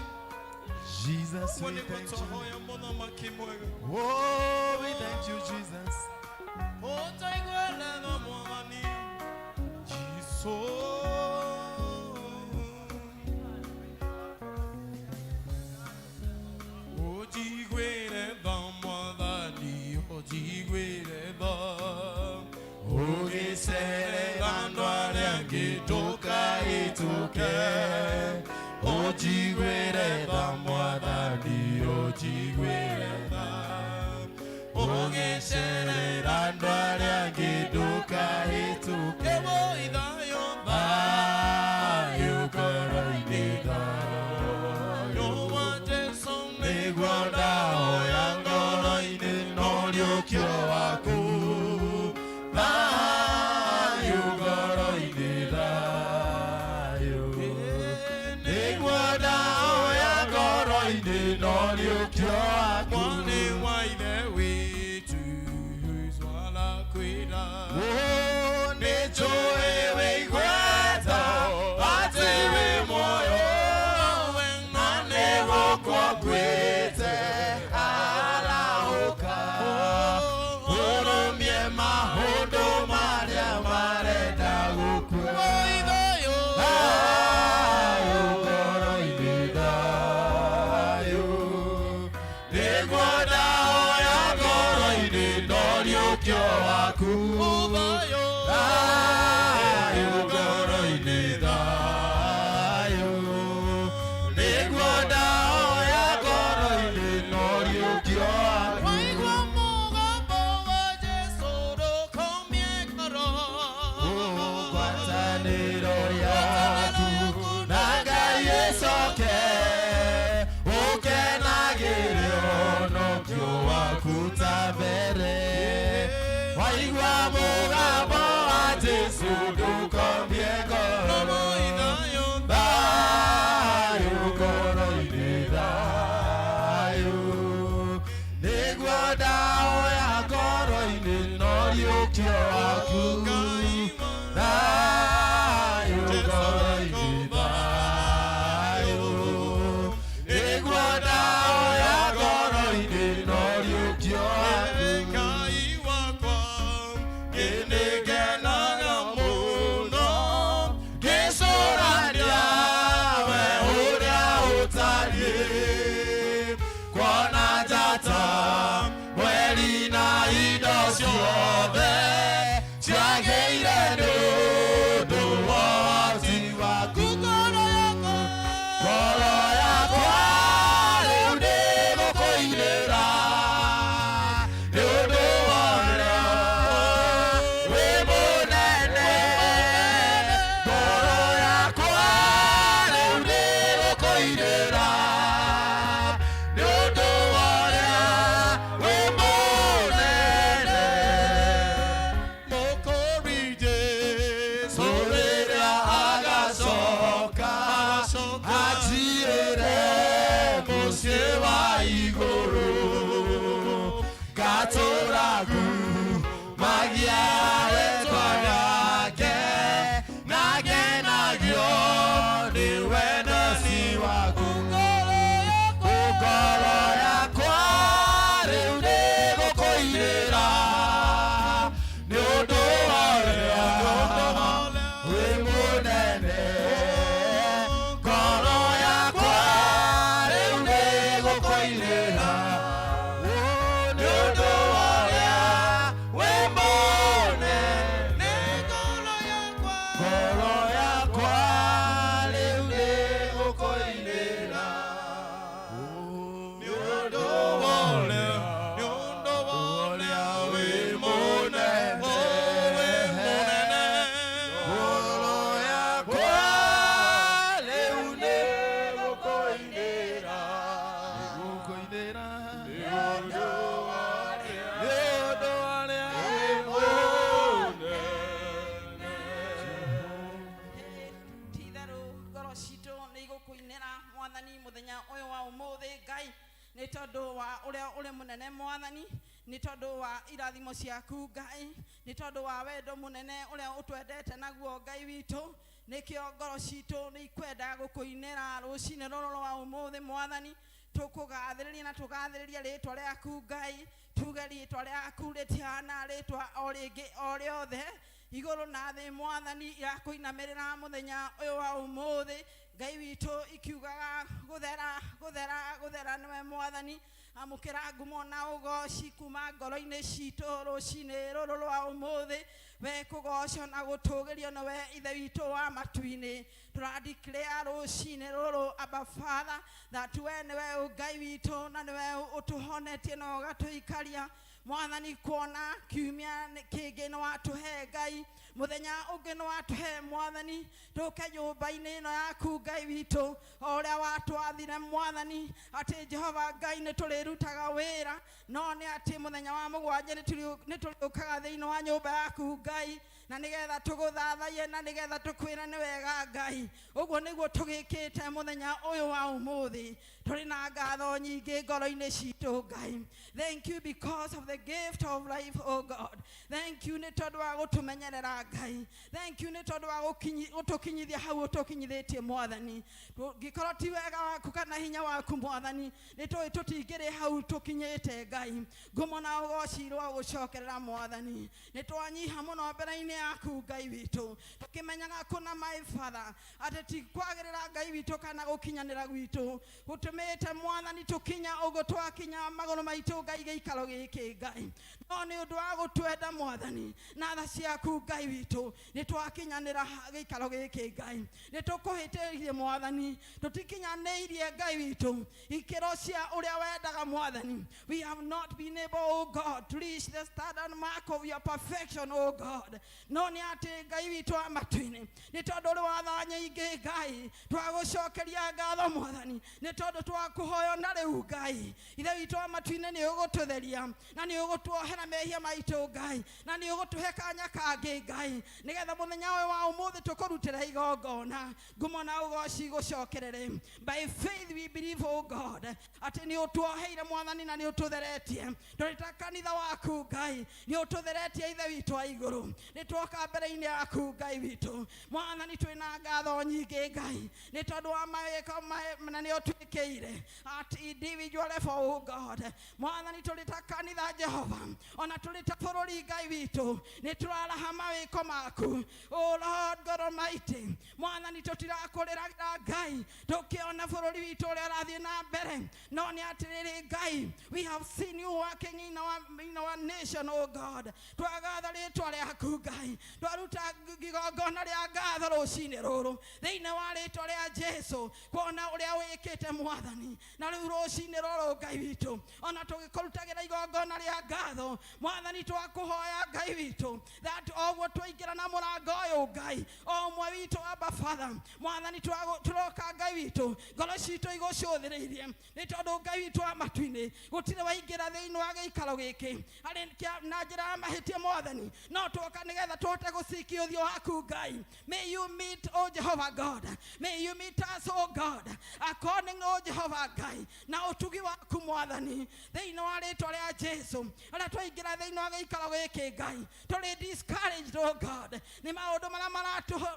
Jesus, we Nĩguo thank you. twahoya mũthamaki mwega. Oh, we thank you, Jesus. Ũtũiguĩre tha mwathani Jesũ. Ũnjiguĩre tha mwathani, ũnjiguĩre tha. Ũgĩcerera andũ arĩa angĩ ndũkahĩtũke. Ũnjiguĩre tha mwathani, ũnjiguĩre tha. Ũgĩcerera andũ arĩa angĩ ndũkahĩtũke. Ĩwoi thayũ, thayũ ngoro-inĩ, thayũ wa Jesũ nĩguo ndahoya ngoro-inĩ, no ũriũkio waku. Thayũ ngoro-inĩ, thayũ nĩguo ndahoya ngoro-inĩ, no ũriũkio waku. Mwarĩ wa Ithe witũ Nĩ njũĩ wĩ igweta atĩ wĩ muoyo na nĩ gũkua nguĩte arahũka ũrũmie maũndũ marĩa marenda gũkua thayũ ngoro-inĩ thayũ nĩguo ndahoya ngoro-inĩ ndoriũkio waku thayũ ngoro-inĩ thayũ nĩguo ndahoya ngoro-inĩ ndoriũkio waku. Waigua mũgambo wa Jesũ ndũkomie ngoro. Ngwatanĩro yaku na Ngai ĩcoke ũkenagĩre ũhonokio waku ta mbere. Waigua mũgambo wa Jesũ ndũkomie ngoro. Thayũ ngoro-inĩ thayũ nĩguo ndahoya ngoro-inĩ noriũkio waku thayũ ngoro-inĩ thayũ nĩguo ndahoya ngoro-inĩ noriũkio waku. Ngai wakwa Nĩngenaga mũno ngĩcũrania we ũrĩa ũtariĩ kuona njata mweri na indo ciothe ciagĩire nĩ ũndũ wa ũhoti waku. Ngoro yakwa rĩu nĩgũkũinĩra nĩ ũndũ wa ũrĩa wĩ mũnene. Ngoro yakwa rĩu nĩgũkũinĩra nĩ ũndũ wa ũrĩa wĩ mũnene. Mũkũri Jesũ Rĩrĩa agacoka anjiyĩre mũciĩ wa igũrũ ngatũra ngumagia rĩtwa rĩake na ngenagio nĩ wendani waku. Ngoro yakwa rĩu nĩgũkũinĩra nĩ ũndũ wa ũrĩa wĩ mũnene. Ngoro yakwa rĩu nĩgũkũinĩra nĩ ũndũ wa ũrĩa wĩ mũnene. Ngoro yakwa rĩu nĩgũkũinĩra nĩ ũndũ wa ũrĩa wĩ mũnene. Ngoro yakwa rĩu nĩgũkũinĩra nĩgũkũinĩra nĩ ũndũ wa ũrĩa wĩ mũnene. Ti-itherũ ngoro citũ nĩ igũkũinĩra Mwathani mũthenya ũyũ wa ũmũthĩ Ngai nĩ tondũ wa ũrĩa ũrĩ mũnene Mwathani nĩ tondũ wa irathimo ciaku Ngai nĩ tondũ wa wendo mũnene ũrĩa ũtwendete naguo Ngai witũ nĩkĩo ngoro citũ nĩ ikwenda gũkũinĩra rũcinĩ rũrũ rwa ũmũthĩ Mwathani tũkũgathĩrĩria na tũgathĩrĩria rĩtwa rĩaku Ngai tuge rĩtwa rĩaku rĩtihana rĩtwa o rĩngĩ o rĩothe igũrũ na thĩ Mwathani irakũinamĩrĩra mũthenya ũyũ wa ũmũthĩ Ngai witũ ikiugaga gũthera gũthera gũthera nĩwe Mwathani amũkĩra ngumo na ũgoci kuma ngoro-inĩ citũ rũcinĩ rũrũ rwa ũmũthĩ we kũgocwo na gũtũgĩrio nĩwe ithe witũ wa matu-inĩ tũradeclare rũcinĩ rũrũ Abba Father that we nĩwe Ngai witũ na nĩwe ũtũhonetie na ũgatũikaria Mwathani kuona kiumia kĩngĩ nĩ watũhe Ngai mũthenya ũngĩ nĩ watũhe Mwathani tũke nyũmba-inĩ ĩno yaku Ngai witũ o ũrĩa watwathire Mwathani atĩ Jehova Ngai nĩ tũrĩrutaga wĩra no nĩ atĩ mũthenya wa mũgwanja nĩ tũrĩũkaga thĩinĩ wa nyũmba yaku Ngai na. Na nĩgetha tũgũthathaiye na nĩgetha tũkwĩre nĩ wega Ngai. Ũguo nĩguo tũgĩkĩte mũthenya ũyũ wa ũmũthĩ. Tũrĩ na ngatho nyingĩ ngoro-inĩ citũ Ngai. Thank you because of the gift of life, oh God. Thank you nĩ tondũ wa gũtũmenyerera Ngai. Thank you nĩ tondũ wa gũtũkinyithia hau ũtũkinyithĩtie Mwathani. Ngĩkorwo ti wega waku kana hinya waku Mwathani, nĩ tũĩ tũtingĩrĩ hau tũkinyĩte Ngai. Ngumo na ũgoci rwa gũcokerera Mwathani. Nĩ twanyiha mũno mbere-inĩ yaku Ngai witũ, tũkĩmenyaga kũna, my Father, atĩ ti kwagĩrĩra Ngai witũ kana gũkinyanĩra gwitũ gũtũmĩte Mwathani tũkinya ũguo twakinya magũrũ maitũ Ngai gĩikaro gĩkĩ Ngai, no nĩ ũndũ wa gũtwenda Mwathani na tha ciaku Ngai witũ nĩ twakinyanĩra gĩikaro gĩkĩ Ngai. Nĩ tũkũhĩtĩirie Mwathani, tũtikinyanĩirie Ngai witũ ikĩro cia ũrĩa wendaga Mwathani. We have not been able, oh God, to reach the standard mark of your perfection, oh God, no nĩ atĩ Ngai witũ wa matu-inĩ, nĩ tondũ ũrĩ wa tha nyingĩ Ngai, twagũcokeria ngatho Mwathani, nĩ tondũ twakũhoya na rĩu Ngai Ithe witũ wa matu-inĩ nĩ ũgũtũtheria na nĩ ũgũtuohera mehia maitũ Ngai, na nĩ ũgũtũhe kanya kangĩ Ngai, nĩgetha mũthenya ũyũ wa ũmũthĩ tũkũrutĩra igongona. Ngumo na ũgoci gũcokerere. By faith we believe, oh God, atĩ nĩ ũtuoheire Mwathani na nĩ ũtũtheretie tũrĩ ta kanitha waku Ngai. Nĩ ũtũtheretie Ithe witũ wa igũrũ. Nĩ twoka mbere-inĩ yaku Ngai witũ Mwathani, twĩna ngatho nyingĩ Ngai, nĩ tondũ wa mawĩko na nĩ ũtwĩkĩire at individual level, oh God. Mwathani, tũrĩ ta kanitha Jehova, ona tũrĩ ta bũrũri Ngai witũ, nĩ tũraraha mawĩko maku, oh Lord God Almighty. Mwathani, tũtirakũrĩragĩra Ngai tũkĩona bũrũri witũ ũrĩa ũrathiĩ na mbere, no nĩ atĩrĩrĩ Ngai, we have seen you working in our nation, oh God. Twagatha rĩtwa rĩaku Ngai, twaruta igongona rĩa ngatho rũcinĩ rũrũ thĩinĩ wa rĩtwa rĩa Jesu, kuona ũrĩa wĩkĩte Mwathani. Na rĩu rũcinĩ rũrũ Ngai witũ, ona tũgĩkũrutagĩra igongona rĩa ngatho Mwathani, twakũhoya Ngai witũ that oguo twaingĩra na mũrango ũyũ Ngai, o ũmwe witũ, Abba Father, Mwathani, tũroka Ngai witũ ngoro citũ igũcũthĩrĩirie, nĩ tondũ Ngai witũ wa matu-inĩ, gũtirĩ waingĩra thĩinĩ wa gĩikaro gĩkĩ arĩ na njĩra ya mahĩtia Mwathani, no twoka nĩgetha tũhote gũcikia ũthiũ waku Ngai. May you meet, oh Jehovah God, may you meet us, oh God, according, oh Jehovah Ngai, na ũtugi waku Mwathani, thĩinĩ wa rĩtwa rĩa Jesu. Arĩa twaingĩra thĩinĩ wa gĩikaro gĩkĩ Ngai tũrĩ discouraged, oh God, nĩ maũndũ marĩa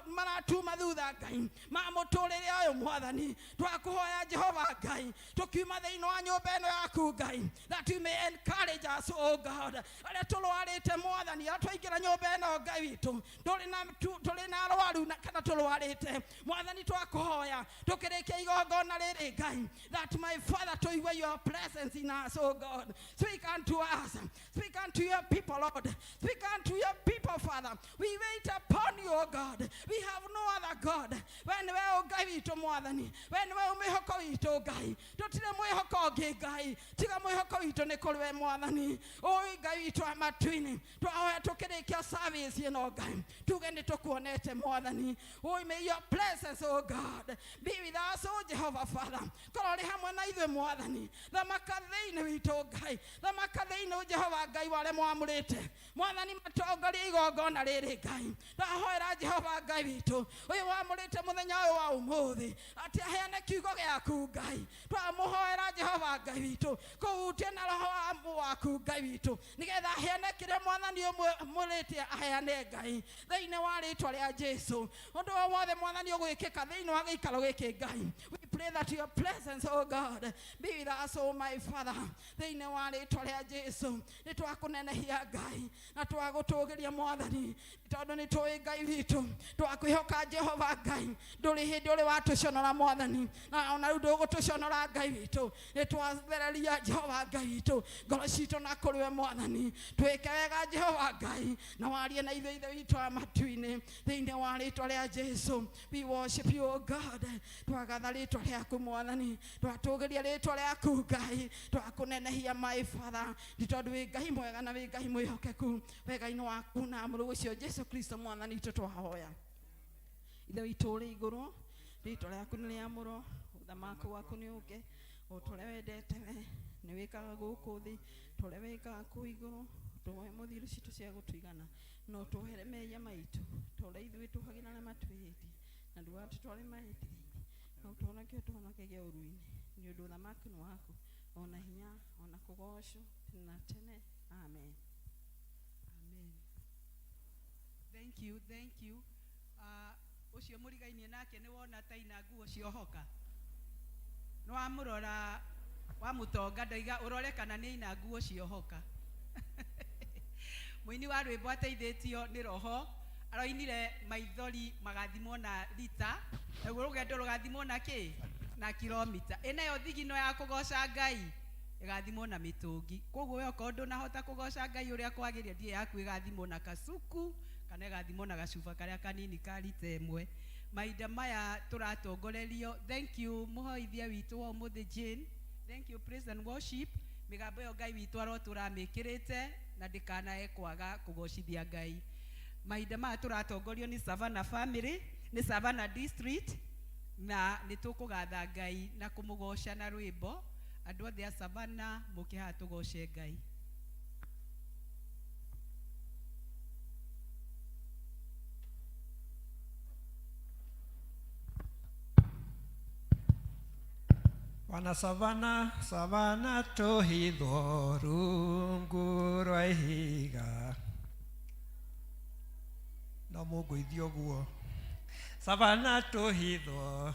maratuma thutha Ngai ma mũtũrĩre ũyũ Mwathani, twakũhoya Jehova Ngai, tũkiuma thĩinĩ wa nyũmba ĩno yaku Ngai, that you may encourage us, oh God. Arĩa tũrwarĩte Mwathani, arĩa twaingĩra nyũmba ĩno Ngai witũ tũrĩ na arwaru kana tũrwarĩte Mwathani, twakũhoya tũkĩrĩkia igongona rĩrĩ Ngai, that my Father, tũigue your presence in us, oh God. Speak unto us, speak unto your people, Lord. Speak unto your people, Father. We wait upon you, oh God. We have no other God. We nĩwe o Ngai witũ Mwathani, we nĩwe mwĩhoko witũ Ngai. Tũtirĩ mwĩhoko ũngĩ Ngai, tiga mwĩhoko witũ nĩ kũrĩ we Mwathani. Ũĩ Ngai witũ wa matu-inĩ, twahoya tũkĩrĩkia service ĩno Ngai, tuge nĩ tũkuonete Mwathani. Oh, may your presence, oh God, be with us, oh Jehovah Father. Korwo ũrĩ hamwe na ithuĩ Mwathani, thamaka thĩinĩ witũ Ngai, thamaka thĩinĩ Jehova Ngai wa arĩa mwamũrĩte Mwathani, matongoria igongona rĩrĩ Ngai. Ndahoera Jehova Ngai witũ ũyũ wamũrĩte mũthenya ũyũ wa ũmũthĩ atĩ aheane kiugo gĩaku Ngai, twamũhoera Jehova Ngai witũ kũhutia na roho waku Ngai witũ, nĩgetha aheane kĩrĩa Mwathani ũmũrĩte aheane Ngai, thĩinĩ wa rĩtwa rĩa Jesu. Ũndũ o wothe Mwathani ũgwĩkĩka thĩinĩ wa gĩikaro gĩkĩ Ngai, we pray that your presence, oh God, be with us, oh my Father, thĩinĩ wa rĩtwa rĩa Jesu. Nĩ twakũnenehia Ngai na twagũtũgĩria Mwathani, tondũ nĩ tũĩ Ngai witũ twakwĩhoka Jehova Ngai, ndũrĩ hĩndĩ ũrĩ watũconora Mwathani, na ona rĩu ndũgũtũconora Ngai witũ. Nĩ twathereria Jehova Ngai witũ ngoro citũ na kũrĩ we Mwathani. Twĩke wega Jehova Ngai na warie na ithuĩ Ithe witũ wa matu-inĩ, thĩinĩ wa rĩtwa rĩa Jesu. We worship you, oh God. Twagatha rĩtwa rĩaku Mwathani, twatũgĩria rĩtwa rĩaku Ngai, twakũnenehia, my Father, nĩ tondũ wĩ Ngai mwega na wĩ Ngai mwĩhokeku. Wega-inĩ waku na mũrũ ũcio Jesu Kristo Mwathani witũ twahoya. Ithe witũ ũrĩ igũrũ, rĩtwa rĩaku nĩ rĩamũrwo, ũthamaki waku nĩ ũke, o ta ũrĩa wendete we nĩ wĩkaga gũkũ thĩ, ta ũrĩa wĩkaga kũu igũrũ. Ũtũhe mũthiro citũ cia gũtũigana na ũtũhere mehia maitũ ta ũrĩa ithuĩ tũhagĩra arĩa matwĩhĩtie na ndũgatũtware mahĩtia-inĩ na ũtũhonokie ũtũhonokagie ũũru-inĩ nĩ ũndũ ũthamaki nĩ waku ona hinya ona kũgocwo tene na tene. Amen. Amen. Thank you, thank you. Ũcio mũrigainie nake nĩ wona taina nguo ciohoka. Nĩ wamũrora wamũtonga ndoiga ũrore kana nĩ aina nguo ciohoka. Mũini wa rwĩmbo ateithĩtio nĩ roho aroinire maithori magathimwo na lita naguo rũgendo rũgathimwo na kĩ na kilomita ĩnayo thigino ya kũgoca Ngai ĩgathimwo na mĩtũngi. Koguo we okorwo ndũnahota kũgoca Ngai ũrĩa kwagĩrĩire ndiĩ yaku ĩgathimwo na kasuku kana ĩgathimwo na gacuba karĩa kanini ka lita ĩmwe. Mahinda maya tũratongorerio. Thank you mũhoithia witũ wa ũmũthĩ Jane. Thank you praise and worship. Mĩgambo ĩyo Ngai witũ arotũra amĩkĩrĩte na ndĩkanae kwaga kũgocithia Ngai. Mahinda maya tũratongorio nĩ Savannah family, nĩ Savannah district na nĩ tũkũgatha Ngai na kũmũgoca na rwĩmbo. Andũ othe a Savannah mũke haha tũgoce Ngai. Wana Savana, Savana tũhithwo rungu rwa ihiga. No mũngũithie ũguo. Savana tũhithwo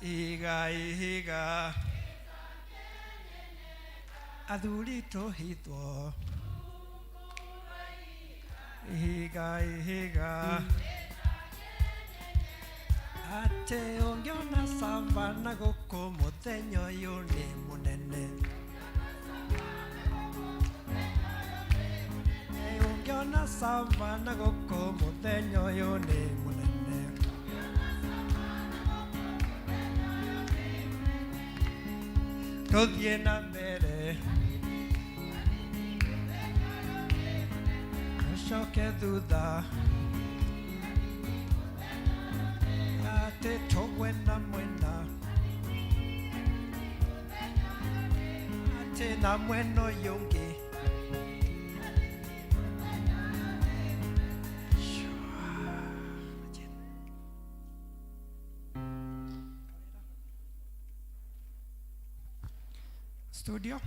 ihiga ihiga. Athuri tũhithwo ihiga ihiga. Atĩ ũngĩona Savana gũkũ mũthenya ũyũ nĩ mũnene. Ũngĩona Savana gũkũ mũthenya ũyũ nĩ mũnene. Tũthiĩ na mbere tũcoke thutha atĩ tũgwe na mwena atĩ na mwena ũyũ ũngĩ. Studio.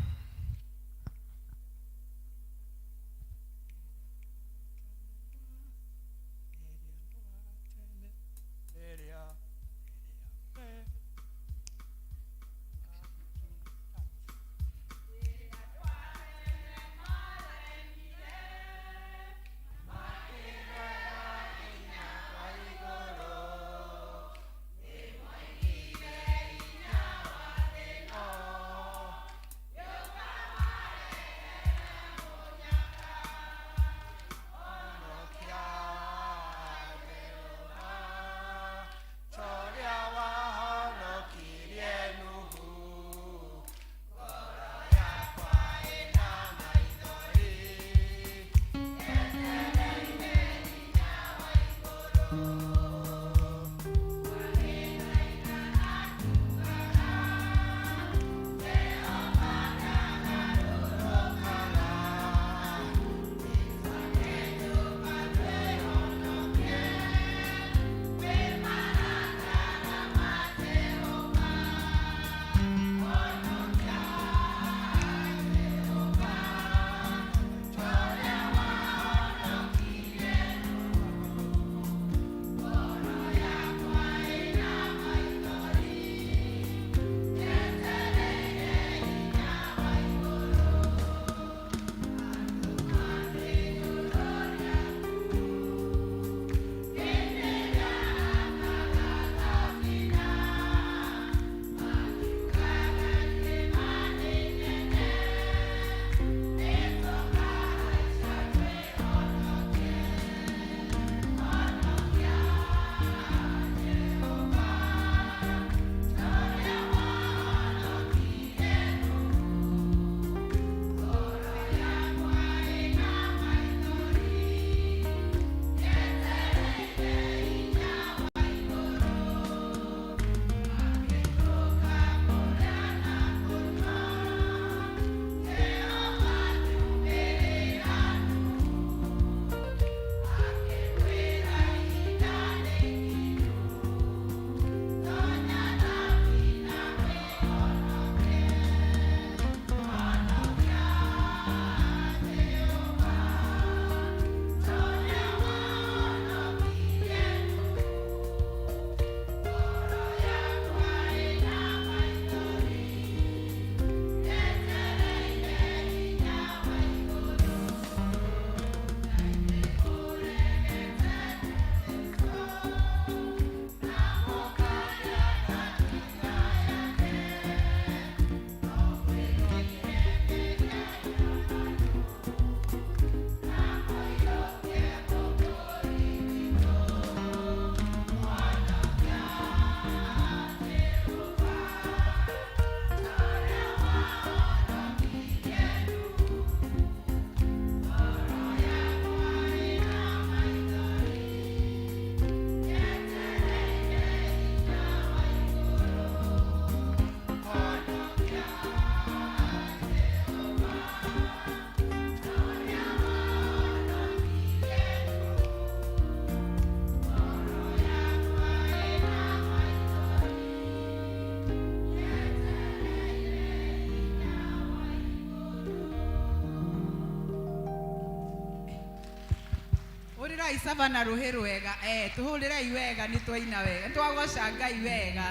Hũrĩrai Savana rũhĩ rwega. Eh, tũhũrĩrei wega nĩ twaina wega. Nĩ twagoca Ngai wega.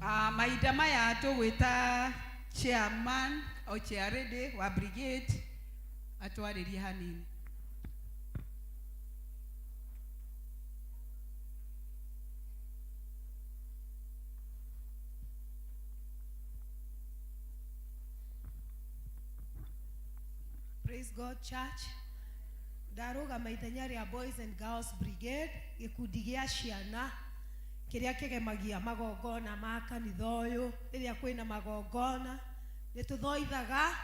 Ah, mahinda maya tũgwĩta chairman o chairlady wa brigade atwarĩrie hanini. Praise God Church. Ndarũgama ithenya rĩa Boys and Girls Brigade, gĩkundi gĩa ciana kĩrĩa kĩgemagia magongona ma kanitha ũyũ. Rĩrĩa kwĩna magongona nĩ tũthoithaga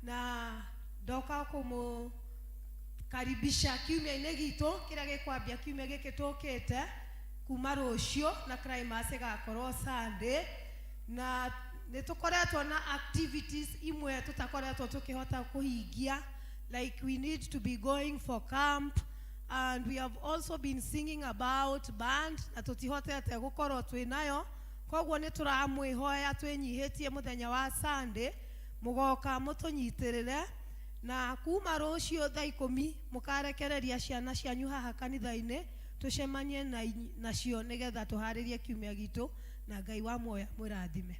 na ndoka kũmũkaribisha kiumia-inĩ gitũ kĩrĩa gĩkwambia kiumia gĩkĩ tũkĩte kuma rũciũ na climax ĩgakorwo Sunday na nĩ tũkoretwo na activities imwe tũtakoretwo tũkĩhota kũhingia like we need to be going for camp and we have also been singing about band na tũtihotete gũkorwo twĩ nayo koguo nĩ tũramwĩhoya twĩnyihĩtie mũthenya wa Sunday mũgoka mũtũnyitĩrĩre na kuma rũciũ thaa ikũmi mũkarekereria ciana cianyu haha kanitha-inĩ tũcemanie na nacio nĩgetha tũharĩrie kiumia gitũ na Ngai wa muoyo mwĩrathime.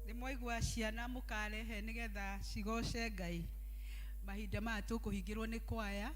Nĩ mwaigua ciana mũkarehe nĩgetha cigoce Ngai. Mahinda maya tũkũhingĩrwo nĩ kwaya.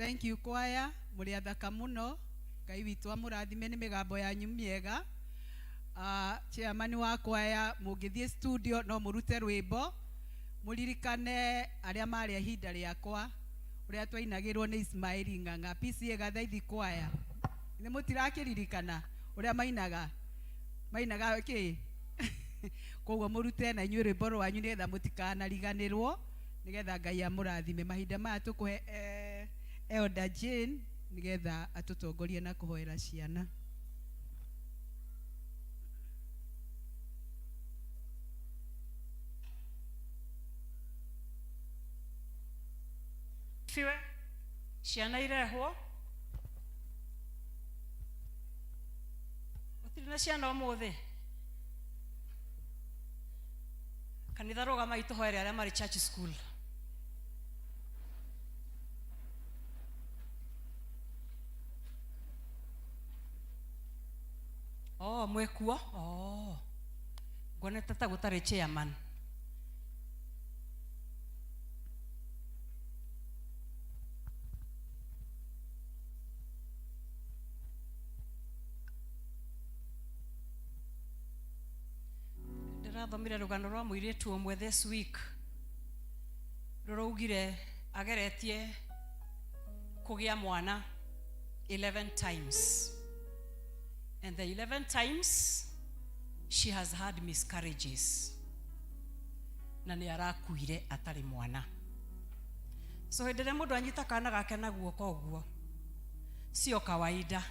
Thank you kwaya, mũrĩ athaka mũno. Ngai witũ amũrathime nĩ mĩgambo yanyu mĩega. Chairman wa kwaya, mũngĩthiĩ studio no mũrute rwĩmbo mũririkane arĩa marĩ a ihinda rĩakwa ũrĩa twainagĩrwo nĩ Ismaili Ng'ang'a PCA Gathaithi kwaya. Nĩ mũtirakĩririkana ũrĩa mainaga mainaga kĩ? Koguo mũrute na inyuĩ rwĩmbo rwanyu nĩgetha mũtikanariganĩrwo, nĩgetha Ngai amũrathime. Mahinda maya tũkũhe Elder Jane nĩgetha atũtongorie na kũhoera ciana. Fiwe ciana irehwo gũtirĩ na ciana ũmũthĩ kanitha rũgamai tũhoere arĩa marĩ church school. Oh, mwĩkuo? Oh. Nguonete ta gũtarĩ chairman. Ndĩrathomire rũgano rwa mũirĩtu ũmwe this week rũraugire ageretie kũgĩa mwana 11 times, and the 11 times she has had miscarriages, na nĩ arakuire atarĩ mwana. So hĩndĩ ĩrĩa mũndũ anyita kana gake na guoko ũguo, sio kawaida,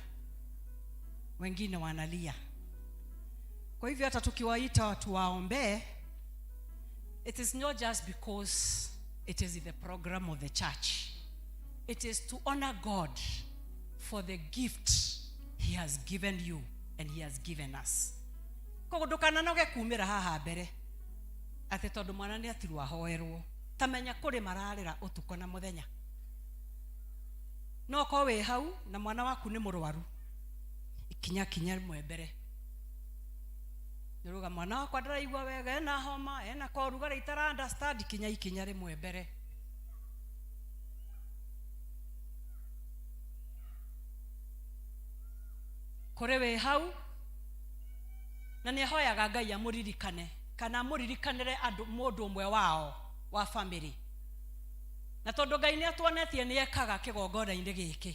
wengine wanalia. Kwa hivyo hata tukiwaita watu waombee, it is not just because it is in the program of the church. It is to honor God for the gift he has given you and he has given us. Koguo ndũkananoge kumĩra haha mbere atĩ tondũ mwana nĩ atirwo ahoerwo. Ta menya kũrĩ mararĩra ũtukũ na mũthenya. No ũkorwo wĩ hau na mwana waku nĩ mũrwaru, ikinya kinya rĩmwe mbere. Nĩũrauga mwana wakwa ndaraigua wega, ena homa, ena korugarĩ itara understand, kinya ikinya rĩmwe mbere. Kũrĩ wĩ hau na nĩ ahoyaga Ngai amũririkane kana amũririkanĩre andũ mũndũ ũmwe wao wa family, na tondũ Ngai nĩ atuonetie nĩ ekaga kĩgongona-inĩ gĩkĩ,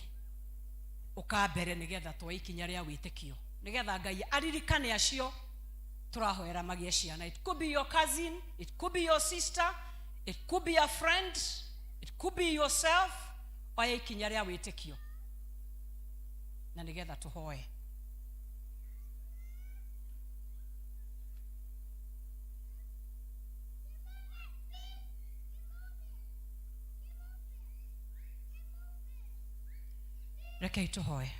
ũka mbere nĩgetha tuoe ikinya rĩa wĩtĩkio, nĩgetha Ngai aririkane acio tũrahoera magĩe ciana. It could be your cousin, it could be your sister, it could be a friend, it could be yourself. Oya ikinya rĩa wĩtĩkio na nĩgetha tũhoe. Rekei tũhoe.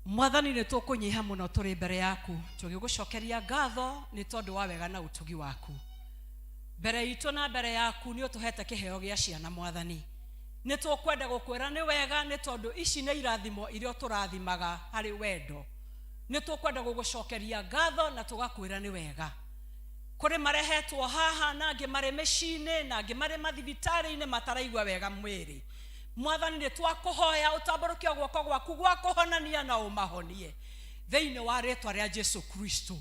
Mwathani, nĩ tũkũnyiha mũno tũrĩ mbere yaku tũgĩgũcokeria ngatho nĩ tondũ wa wega na ũtugi waku mbere itũ na mbere yaku. Nĩ ũtũhete kĩheo gĩa ciana. Mwathani, nĩ tũkwenda gũkwĩra nĩ wega nĩ tondũ ici nĩ irathimo iria ũtũrathimaga harĩ wendo. Nĩ tũkwenda gũgũcokeria ngatho na tũgakwĩra nĩ wega. Kũrĩ marehetwo haha na angĩ marĩ mĩciĩ-inĩ na angĩ marĩ mathibitarĩ-inĩ mataraigua wega mwĩrĩ. Mwathani, nĩ twakũhoya ũtambũrũkie guoko gwaku gwa kũhonania na ũmahonie thĩinĩ wa rĩtwa rĩa Jesu Kristo.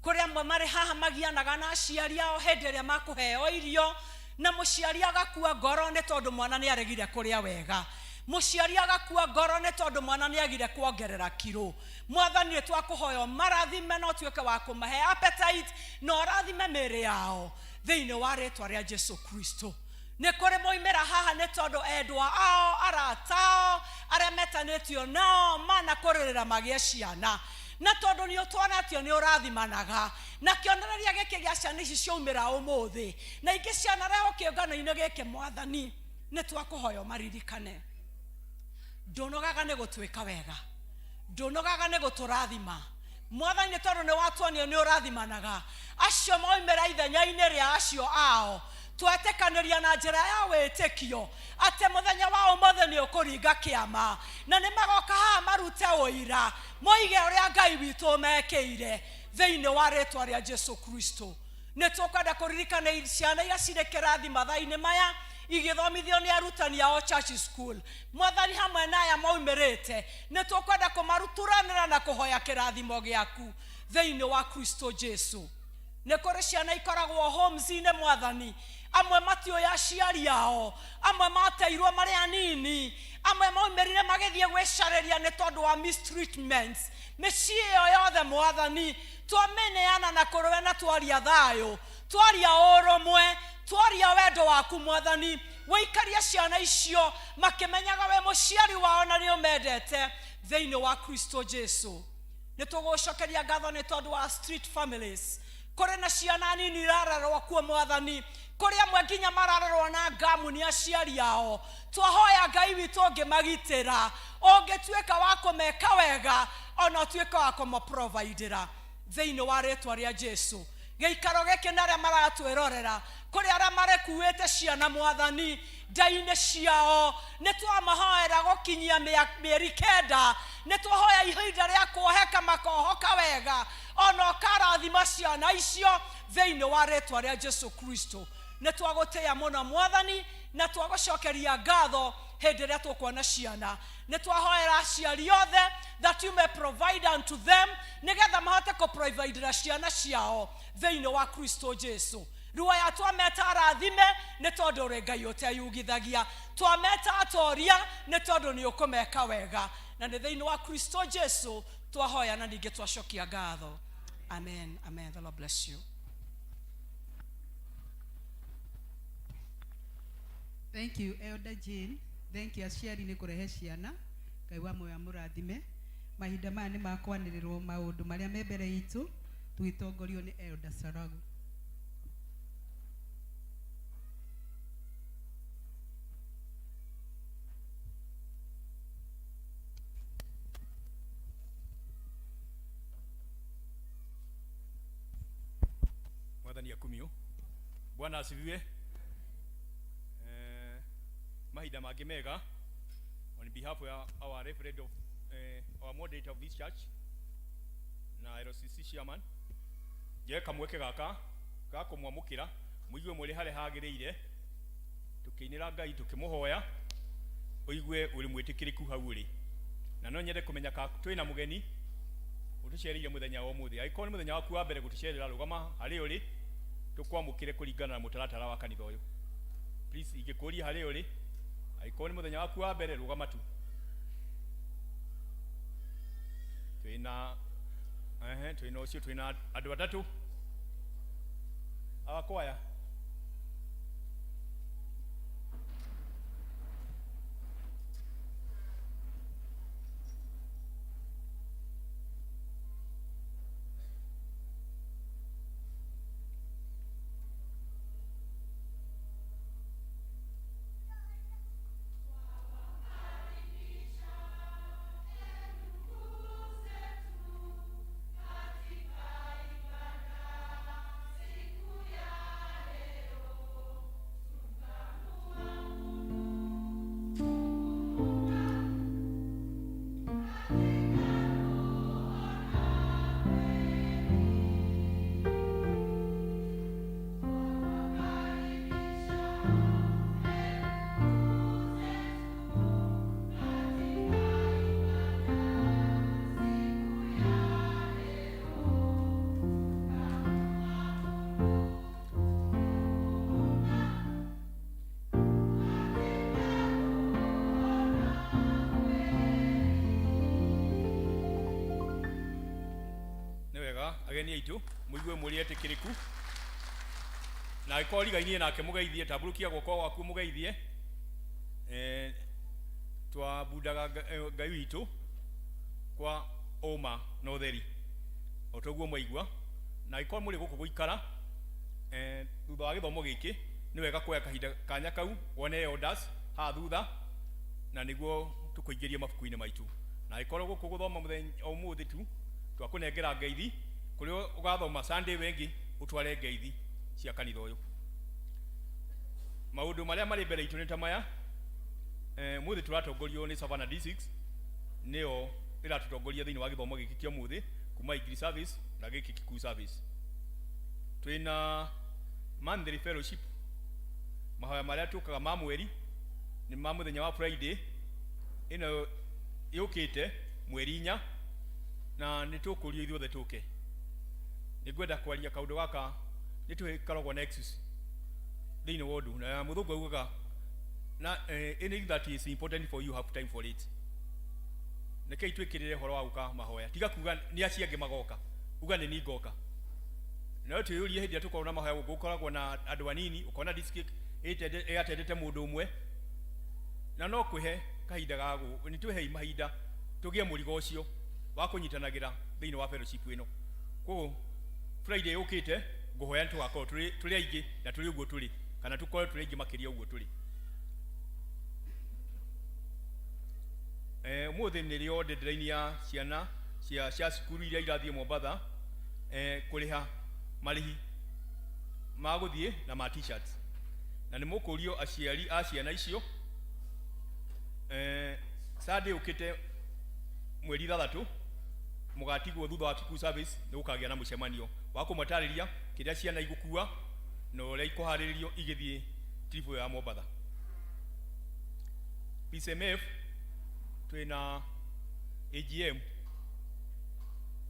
Kũrĩ amwe marĩ haha magianaga na aciari ao hĩndĩ ĩrĩa makũheo irio, na mũciari agakua ngoro nĩ tondũ mwana nĩ aregire kũrĩa wega, mũciari agakua ngoro nĩ tondũ mwana nĩ agire kuongerera kiro. Mwathani, nĩ twakũhoya ũmarathime na ũtuĩke wa kũmahe appetite na ũrathime mĩĩrĩ yao thĩinĩ wa rĩtwa rĩa Jesu Kristo. Nĩ kũrĩ moimĩra haha nĩ tondũ endwa ao, arata ao, arĩa metanĩtio nao mana kũrĩrĩra magĩe ciana, na tondũ nĩ ũtuonetio nĩ ũrathimanaga na kĩonereria gĩkĩ gĩa ciana ici ciaumĩra ũmũthĩ na ingĩ cianarehwo kĩũngano-inĩ gĩkĩ. Mwathani, nĩ twakũhoya ũmaririkane. Ndũnogaga nĩ gũtwĩka wega, ndũnogaga nĩ gũtũrathima. Mwathani, nĩ tondũ nĩ watuonio nĩ ũrathimanaga acio moimĩra ithenya-inĩ rĩa acio ao, twetĩkanĩria na njĩra ya wĩtĩkio atĩ mũthenya wa ũmũthĩ nĩ ũkũringa kĩama na nĩ magoka haha marute ũira moige ũrĩa Ngai witũ mekĩire thĩinĩ wa rĩtwa rĩa Jesu Kristo. Nĩ tũkwenda kũririkana ciana iria cirĩ kĩrathi mathaa-inĩ maya. Igĩthomithio nĩ arutani ao church school. Mwathani, hamwe na aya maumĩrĩte, nĩ tũkwenda kũmaruturanĩra na kũhoya kĩrathimo gĩaku thĩinĩ wa Kristo Jesu. Nĩ kũrĩ ciana ikoragwo homes-inĩ, Mwathani, amwe matiũĩ aciari ao, amwe mateirwo marĩ anini, amwe maumĩrire magĩthiĩ gwĩcarĩria nĩ tondũ wa mistreatments. Mĩciĩ ĩyo yothe, Mwathani, twamĩneana na kũrĩwe, na twaria thayũ, twaria ũrũmwe, twaria wendo waku. Mwathani, wĩikarie ciana icio makĩmenyaga we mũciari wao na nĩ ũmendete thĩinĩ wa Kristo Jesu. Nĩ tũgũcokeria ngatho nĩ tondũ wa street families. Kũrĩ na ciana nini irarerwo kuo, Mwathani, kũrĩ amwe nginya mararerwo na ngamu nĩ aciari ao. Twahoya, Ngai witũ, ũngĩmagitĩra, ũngĩtuĩka wa kũmeka wega, ona ũtuĩka wa kũmaprovidĩra thĩinĩ wa rĩtwa rĩa Jesu. Gĩikaro gĩkĩ na arĩa maratwĩrorera, kũrĩ arĩa marĩkuĩte ciana, Mwathani, nda-inĩ ciao, nĩ twamahoera gũkinyia mĩeri 9. Nĩ twahoya ihinda rĩa kuoheka makohoka wega, ona ũkarathima ciana icio thĩinĩ wa rĩtwa rĩa Jesu Kristo. Nĩ twagũtĩĩa mũno, Mwathani, na twagũcokeria ngatho hĩndĩ ĩrĩa tũkuona ciana. Nĩ twahoera aciari othe that you may provide unto them, nĩgetha mahote kũprovidera ciana ciao thĩinĩ wa Kristo Jesu. Ruoya twameta arathime nĩ tondũ ũrĩ Ngai ũteyugithagia. Twameta atoria nĩ tondũ nĩ ũkũmeka wega, na nĩ thĩinĩ wa Kristo Jesu twahoya na ningĩ twacokia ngatho. Amen, amen. The Lord bless you. Thank you, Elder Jane. Thank you, aciari, nĩ kũrehe ciana. Ngai wa muoyo amũrathime. Mahinda maya nĩ makwanĩrĩrwo maũndũ marĩa me mbere itũ, tũgĩtongorio nĩ Elder Saragu. Mwathani akumio. Bwana asifiwe. Mahinda mangĩ mega, on behalf of our reverend of our moderator of this church na LCC chairman, njoe kamweke gaka ga kũmwamũkĩra, mũigue mũrĩ harĩa hagĩrĩire, tũkĩinĩra Ngai, tũkĩmũhoya, ũigue ũrĩ mwĩtĩkĩrĩku hau ũrĩ. Na no nyende kũmenya ka twĩna mũgeni ũtũcereire mũthenya wa ũmũthĩ. Angĩkorwo nĩ mũthenya waku wa mbere gũtũcerera, rũgama harĩa ũrĩ tũkwamũkĩre kũringana na mũtaratara wa kanitha ũyũ. Please, ingĩkũria harĩa ũrĩ, angĩkorwo nĩ mũthenya waku wa mbere, rũgama tu. Twĩna ehe, twĩna ũcio, twĩna andũ atatũ awakwaya. Nĩ wega, ageni aitũ, mũigue mũrĩ etĩkĩrĩku, na angĩkorwo rigainie nake, mũgeithie, tambũrũkia guoko gwaku mũgeithie. Twabundaga Ngai witũ kwa ũma na ũtheri o toguo mwaigua. Na angĩkorwo mũrĩ gũkũ gũikara thutha wa gĩthomo gĩkĩ, nĩ wega kuoya kahinda kanya kau wone elders haha thutha, na nĩguo tũkũingĩrie mabuku-inĩ maitũ. Na angĩkorwo gũkũ gũthoma mũthenya ũmũthĩ tu, twakũnengera ngeithi kũrĩa ũgathoma Sunday wengĩ, ũtware ngeithi cia kanitha ũyũ. Maũndũ marĩa marĩ mbere itũ nĩ ta maya. Mũthĩ tũratongorio nĩ Savannah D6, nĩyo ĩratũtongoria thĩinĩ wa gĩthomo gĩkĩ kĩa ũmũthĩ kuma English service na gĩkĩ Kikuyu service. Twĩna monthly fellowship. Mahoya marĩa tũkaga ma mweri nĩ ma mũthenya wa Friday ĩno yũkĩte mweri 4, na nĩ tũkũrio ithuothe tũke. Nĩ ngwenda kwaria kaũndũ gaka, nĩ tũgĩkoragwo na excuse thĩinĩ wa ũndũ na mũthũngũ augaga na anything that is important for you, have time for it. Rekei twĩkĩrĩre ũhoro wa gũka mahoya. Tiga kuga nĩ acio angĩ magoka, uga nĩ niĩ ngoka. No twĩyũrie, hĩndĩ ĩrĩa tũkoragwo na mahoya gũkũ, gũkoragwo na andũ anini, ũkona district ĩatendete mũndũ ũmwe, na no kwĩhe kahinda ga nĩ twĩhei mahinda tũgĩe mũrigo ũcio wa kũnyitanagĩra thĩinĩ wa fellowship ĩno. Koguo Friday yũkĩte ngũhoya nĩ tũgakorwo tũrĩ aingĩ na tũrĩ ũguo tũrĩ, kana tũkorwo tũrĩ aingĩ makĩria ũguo tũrĩ. Ũmũthĩ nĩrĩo deadline ya ciana cia cukuru iria irathiĩ Mombatha kũrĩha marĩhi ma gũthiĩ na ma t-shirts, na nĩ mũkũrio aciari a ciana icio Sunday ũkĩte mweri 6 mũgatigwo thutha wa Kikuyu service. Nĩ gũkagĩa na mũcemanio wa kũmatarĩria kĩrĩa ciana igũkua na ũrĩa ikũharĩrĩrio igĩthiĩ trip ĩyo ya Mombatha. PCMF twĩna AGM,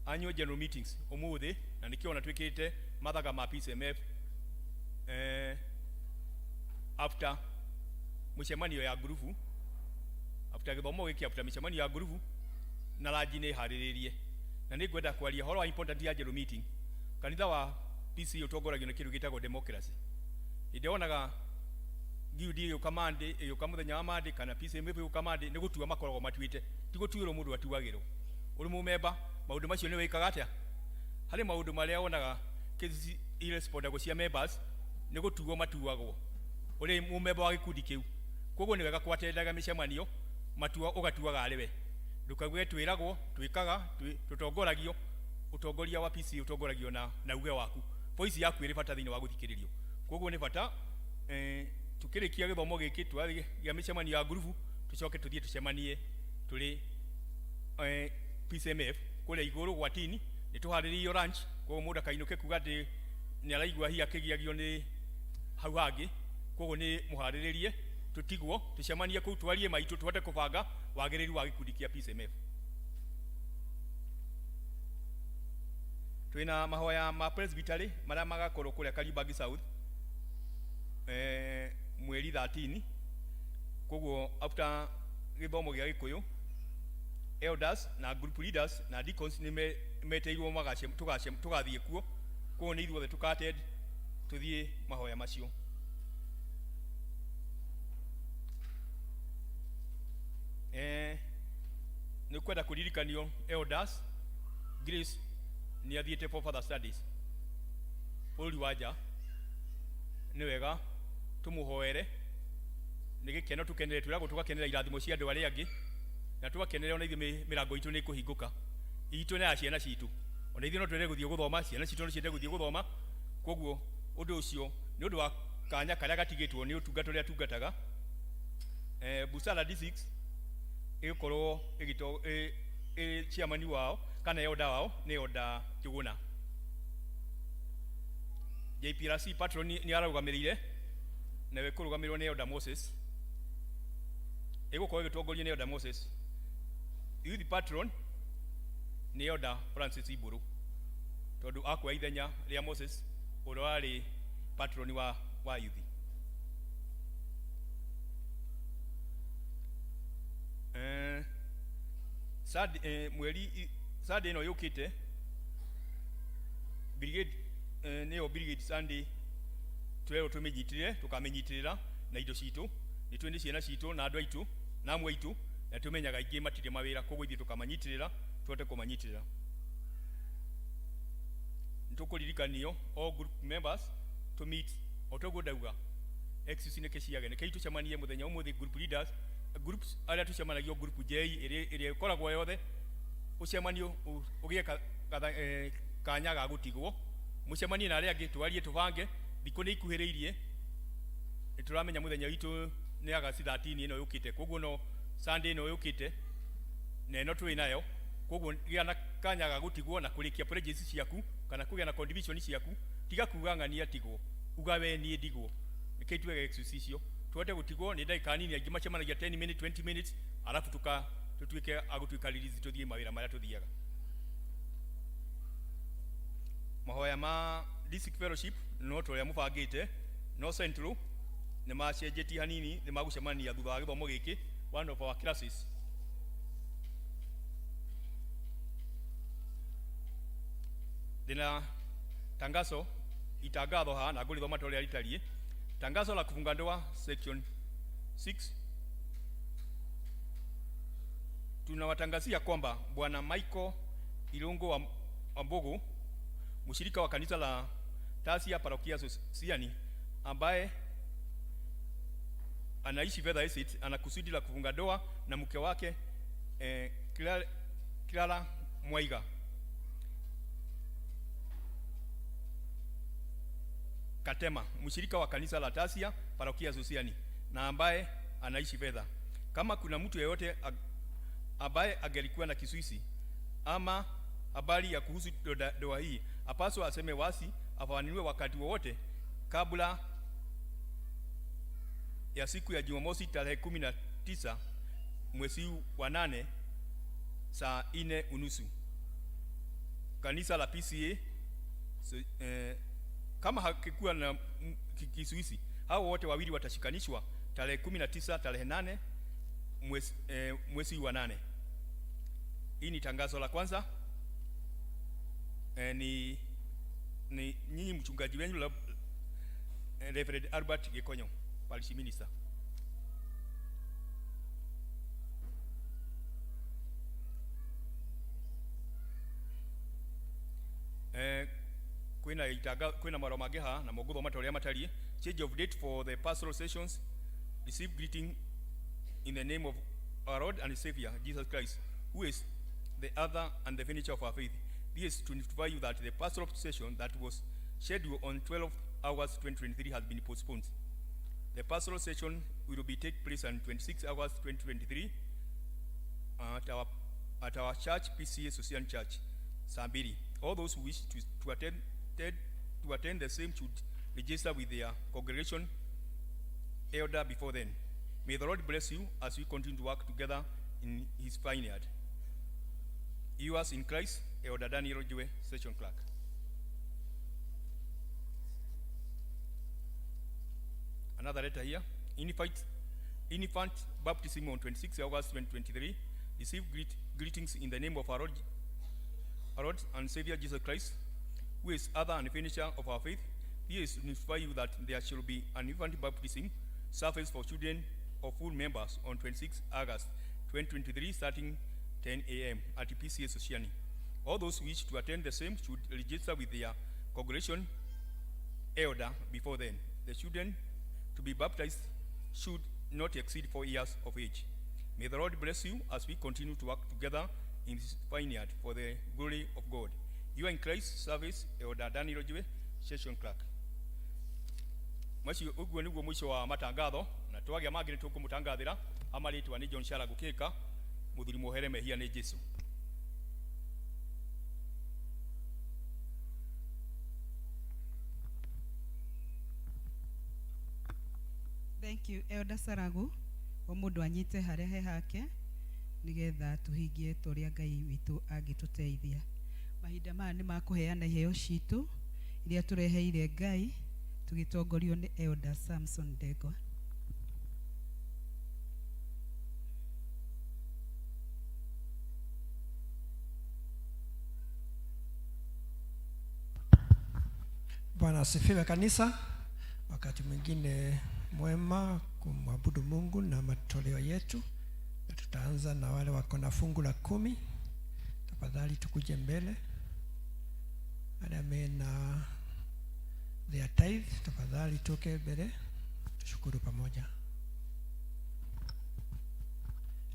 annual general meetings, ũmũthĩ, na nĩkĩo ona twĩkĩrĩte mathaga ma PCMF after mũcemanio ya ngurubu, after gĩthomo gĩkĩ, after mĩcemanio ya ngurubu na ranji nĩ harĩrĩrie. Na nĩ ngwenda kwaria ũhoro wa important ya general meeting. Kanitha wa PC ũtongoragio nĩ kĩndũ gĩtagwo democracy. Hĩndĩ wonaga guild ĩgĩũka Monday, ĩgĩũka mũthenya wa Monday, kana PCMF ĩgĩũka Monday, nĩ gũtua makoragwo matuĩte, ti gũtuĩrwo mũndũ atuagĩrwo. Ũrĩ mũmemba, maũndũ macio nĩ wĩkaga atĩa? Harĩ maũndũ marĩa wonaga cases irespondagwo cia members, nĩ gũtuo matuagwo ũrĩ mũmemba wa gĩkundi kĩu. Koguo nĩ wega kwatendaga mĩcemanio, matua ũgatuaga arĩ we, ndũkauge twĩragwo, twĩkaga, tũtongoragio. Ũtongoria wa PC ũtongoragio na uge waku, voice yaku ĩrĩ bata thĩinĩ wa gũthikĩrĩrio. Koguo nĩ bata tukĩrĩkia gĩthomo gĩkĩ twagĩa mĩcemanio ya ngurubu, tũcoke tũthiĩ tũcemanie tũrĩ PCMF kũrĩa igũrũ gwa tini. Nĩ tũharĩrĩirio lunch, koguo mũndũ akainũke kuga atĩ nĩ araigua hihi akĩgiagio nĩ hau hangĩ. Koguo nĩ mũharĩrĩrie tũtigwo tũcemanie kũu, twarie maitũ, tũhote kũbanga wagĩrĩru wa gĩkundi kĩa PCMF. Twĩna mahoya ma presbytery marĩa magakorwo kũrĩa Kariobangi South mweri 13. Koguo after gĩthomo gĩa Gĩkũyũ, elders na group leaders na deacons nĩ meteirwo tũgathiĩ kuo. Koguo nĩ ithuothe tũka-attend tũthiĩ mahoya macio. Nĩ kwenda kũririkanio elders Grace nĩ athiĩte for further studies bũrũri wa nja. Nĩ wega tũmũhoere. Nĩ gĩkeno tũkenere, twĩragwo tũgakenera irathimo cia andũ arĩa angĩ, na twakenera ona ithuĩ mĩrango itũ nĩ ĩkũhingũka, itũ na ya ciana citũ. Ona ithuĩ no twende gũthiĩ gũthoma, ciana citũ no ciende gũthiĩ gũthoma. Koguo ũndũ ũcio nĩ ũndũ wa kanya karĩa gatigĩtwo nĩ ũtungata ũrĩa tungataga. Busara D6 ĩgũkorwo ĩgĩto chairman wao kana elder wao nĩ elder Njuguna. JPRC patron nĩ ararũgamĩrĩire, nawe kũrũgamĩrĩrwo nĩ elder Moses, ĩgũkorwo ĩgĩtongorio nĩ elder Moses. Youth patron nĩ elder Francis Iburu, tondũ akuoya ithenya rĩa Moses ũrĩa warĩ patron wa youth. Mweri Sunday ĩno yũkĩte brigade, nĩyo brigade Sunday, twerwo tũmĩnyitĩrĩre, tũkamĩnyitĩrĩra na indo citũ. Nĩ twĩ nĩ ciana citũ na andũ aitũ na amwe aitũ, na tũmenyaga aingĩ matirĩ mawĩra, koguo ithuĩ tũkamanyitĩrĩra, tũhote kũmanyitĩrĩra. Nĩ tũkũririkanio all group members to meet. O toguo ndauga, excuse nĩ kĩciage, nĩkĩi tũcemanie mũthenya ũmũthĩ group leaders, groups arĩa tũcemanagio, group J ĩrĩa ĩkoragwo yothe, ũcemanio ũgĩe kanya ga gũtigwo, mũcemanie na arĩa angĩ, twarie, tũbange. Thikũ nĩ ikuhĩrĩirie, nĩ tũramenya mũthenya witũ nĩ August 13 ĩno yũkĩte, koguo no Sunday ĩno yũkĩte na ĩno twĩ nayo. Koguo gĩa na kanya ga gũtigwo na kũrĩkia pledges ciaku kana kũgĩa na contribution ciaku. Tiga kuga ng'ania tigwo, uga we niĩ ndigwo. Rekei tuwege excuse icio tuhote gutigwo ni ndagika nini, aingĩ macemanagia 10 minutes, 20 minutes, alafu tuka tutuike agutuika release tuthie mawĩra marĩa tuthiaga. Mahoya ma district fellowship no ta ũrĩa mũbangĩte, no central nĩ macenjetie hanini, nĩ magũcemania thutha wa gĩthomo gĩkĩ, one of our classes. Ndĩna tangazo, itangatho haha na ngũrĩthoma ta ũrĩa rĩtariĩ. Tangazo la kufunga ndoa, section 6. Tunawatangazia kwamba Bwana Michael Irungu wa Mbugu, mshirika wa kanisa la Tasia Parokia Sosiani, ambaye anaishi Fedha Estate, ana kusudi la kufunga ndoa na mke wake Clara Mwaiga Katema, mshirika wa kanisa la Tasia Parokia Sosiani na ambaye anaishi Fedha. Kama kuna mtu yeyote ambaye angelikuwa na kisuisi ama habari ya kuhusu ndoa hii, apaswa aseme wasi, afafanue wakati wowote kabla ya siku ya Jumamosi tarehe 19 mwezi wa 8 saa 4:30. Kanisa la PCA. So, kama hakikuwa na kisuisi, hao wote wawili watashikanishwa tarehe 19 tarehe 8 mwezi wa 8. Hii ni tangazo la kwanza. Ni nyinyi mchungaji wenu Reverend Albert Gikonyo, parish minister. Kwina itaga, kwina marũa mangĩ haha na mũgũthoma ta ũrĩa matariĩ. Change of date for the pastoral sessions. Receive greeting in the name of our Lord and Savior Jesus Christ, who is the author and the finisher of our faith. This is to notify you that the pastoral session that was scheduled on 12 August 2023 has been postponed. The pastoral session will be take place on 26 August 2023 at our church, PCA Sosian Church, Sambiri. All those who wish to attend the same should register with their congregation elder before then. May the Lord bless you as we continue to work together in his vineyard. Yours in Christ, Elder Daniel Jue, Session Clerk. Another letter here. Infant baptism on 26 August 2023. Receive greetings in the name of our Lord and Savior Jesus Christ, who is author and finisher of our faith. He is to notify you that there shall be an infant baptism service for children of full members on 26 August 2023, starting 10 a.m. at PCA Sosiani. All those who wish to attend the same should register with their congregation elder before then. The children to be baptized should not exceed 4 years of age. May the Lord bless you as we continue to work together in this vineyard for the glory of God. You are in Christ's service, Elder Daniel Jue, Session Clerk. Macio ũguo nĩguo mũico wa matangatho, na twagĩa mangĩ nĩ tũkũmũtangathĩra. Amarĩtwa nĩ John Shara Gũkĩka, mũthuri muohere mehia nĩ Jesu. Thank you, Elder Saragu. O mũndũ anyite harĩa he hake nĩgetha tũhingie ta ũrĩa Ngai witũ angĩtũteithia. Mahinda maya nĩ ma kũheana iheo citũ iria tũreheire Ngai tũgĩtongorio nĩ Elder Samson Ndegwa. Bwana asifiwe kanisa. Wakati mwingine mwema kumwabudu Mungu na matoleo yetu, na tutaanza na wale wako na fungu la 10. Tafadhali tukuje mbele. Wale mena their tithe, tafadhali tuke mbele tushukuru pamoja.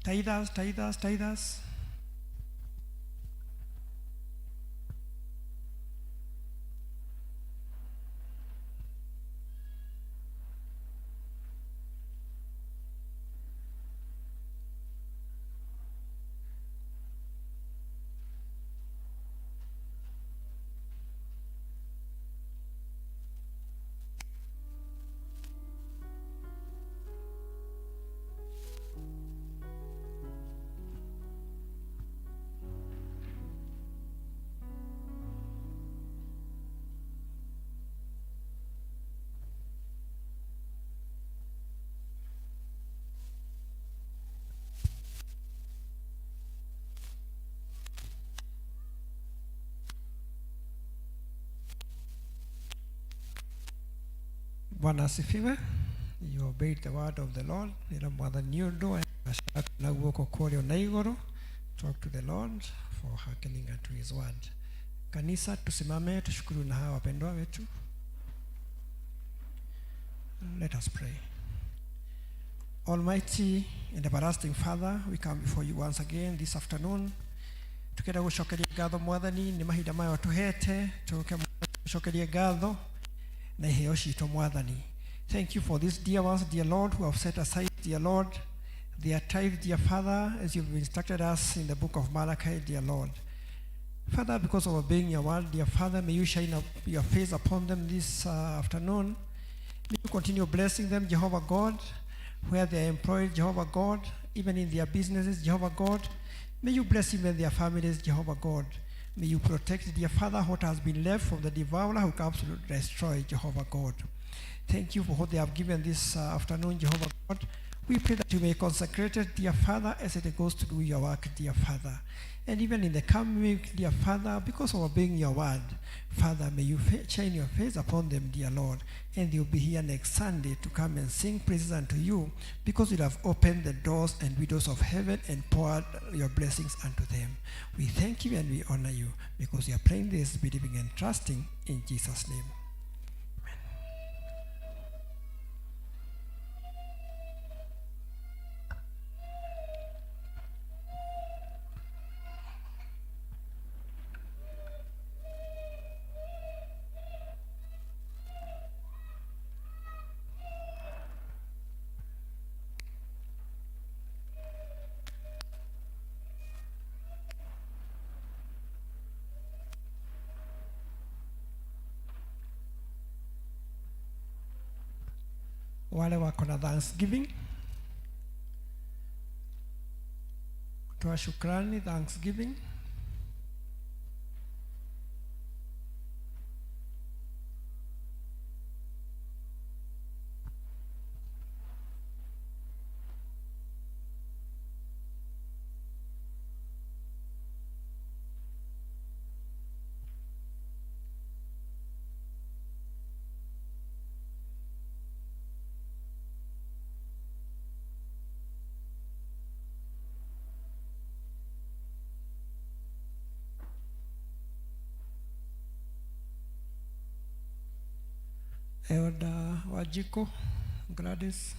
Tithers, tithers, tithers. Bwana asifiwe. You obeyed the word of the Lord. Nira mwathani ũndũ na guoko kũrĩa na igũrũ. Talk to the Lord for hearkening unto his word. Kanisa, tusimame tushukuru na hawa wapendwa wetu. Let us pray. Almighty and everlasting Father, we come before you once again this afternoon. Tukenda gucokeria ngatho mwathani nĩ mahinda maya ũtũhete tũke gucokeria ngatho na iheo citũ mwathani. Thank you for these dear ones, dear Lord, who have set aside, dear Lord, their tithe, dear Father, as you've instructed us in the book of Malachi, dear Lord. Father, because of obeying your word, dear Father, may you shine up your face upon them this afternoon. May you continue blessing them, Jehovah God, where they are employed, Jehovah God, even in their businesses, Jehovah God. May you bless them and their families, Jehovah God. May you protect, dear Father, what has been left from the devourer who comes to destroy, Jehovah God. Thank you for what they have given this afternoon, Jehovah God. We pray that you may consecrate it, dear Father, as it goes to do your work, dear Father. And even in the coming week, dear Father, because of obeying your word, Father, may you shine your face upon them, dear Lord, and they'll be here next Sunday to come and sing praises unto you, because you have opened the doors and windows of heaven and poured your blessings unto them. We thank you and we honor you, because we are praying this, believing and trusting in Jesus' name. Wale wako na thanksgiving, kutoa shukrani, thanksgiving. Elder Wajiko, Gladys.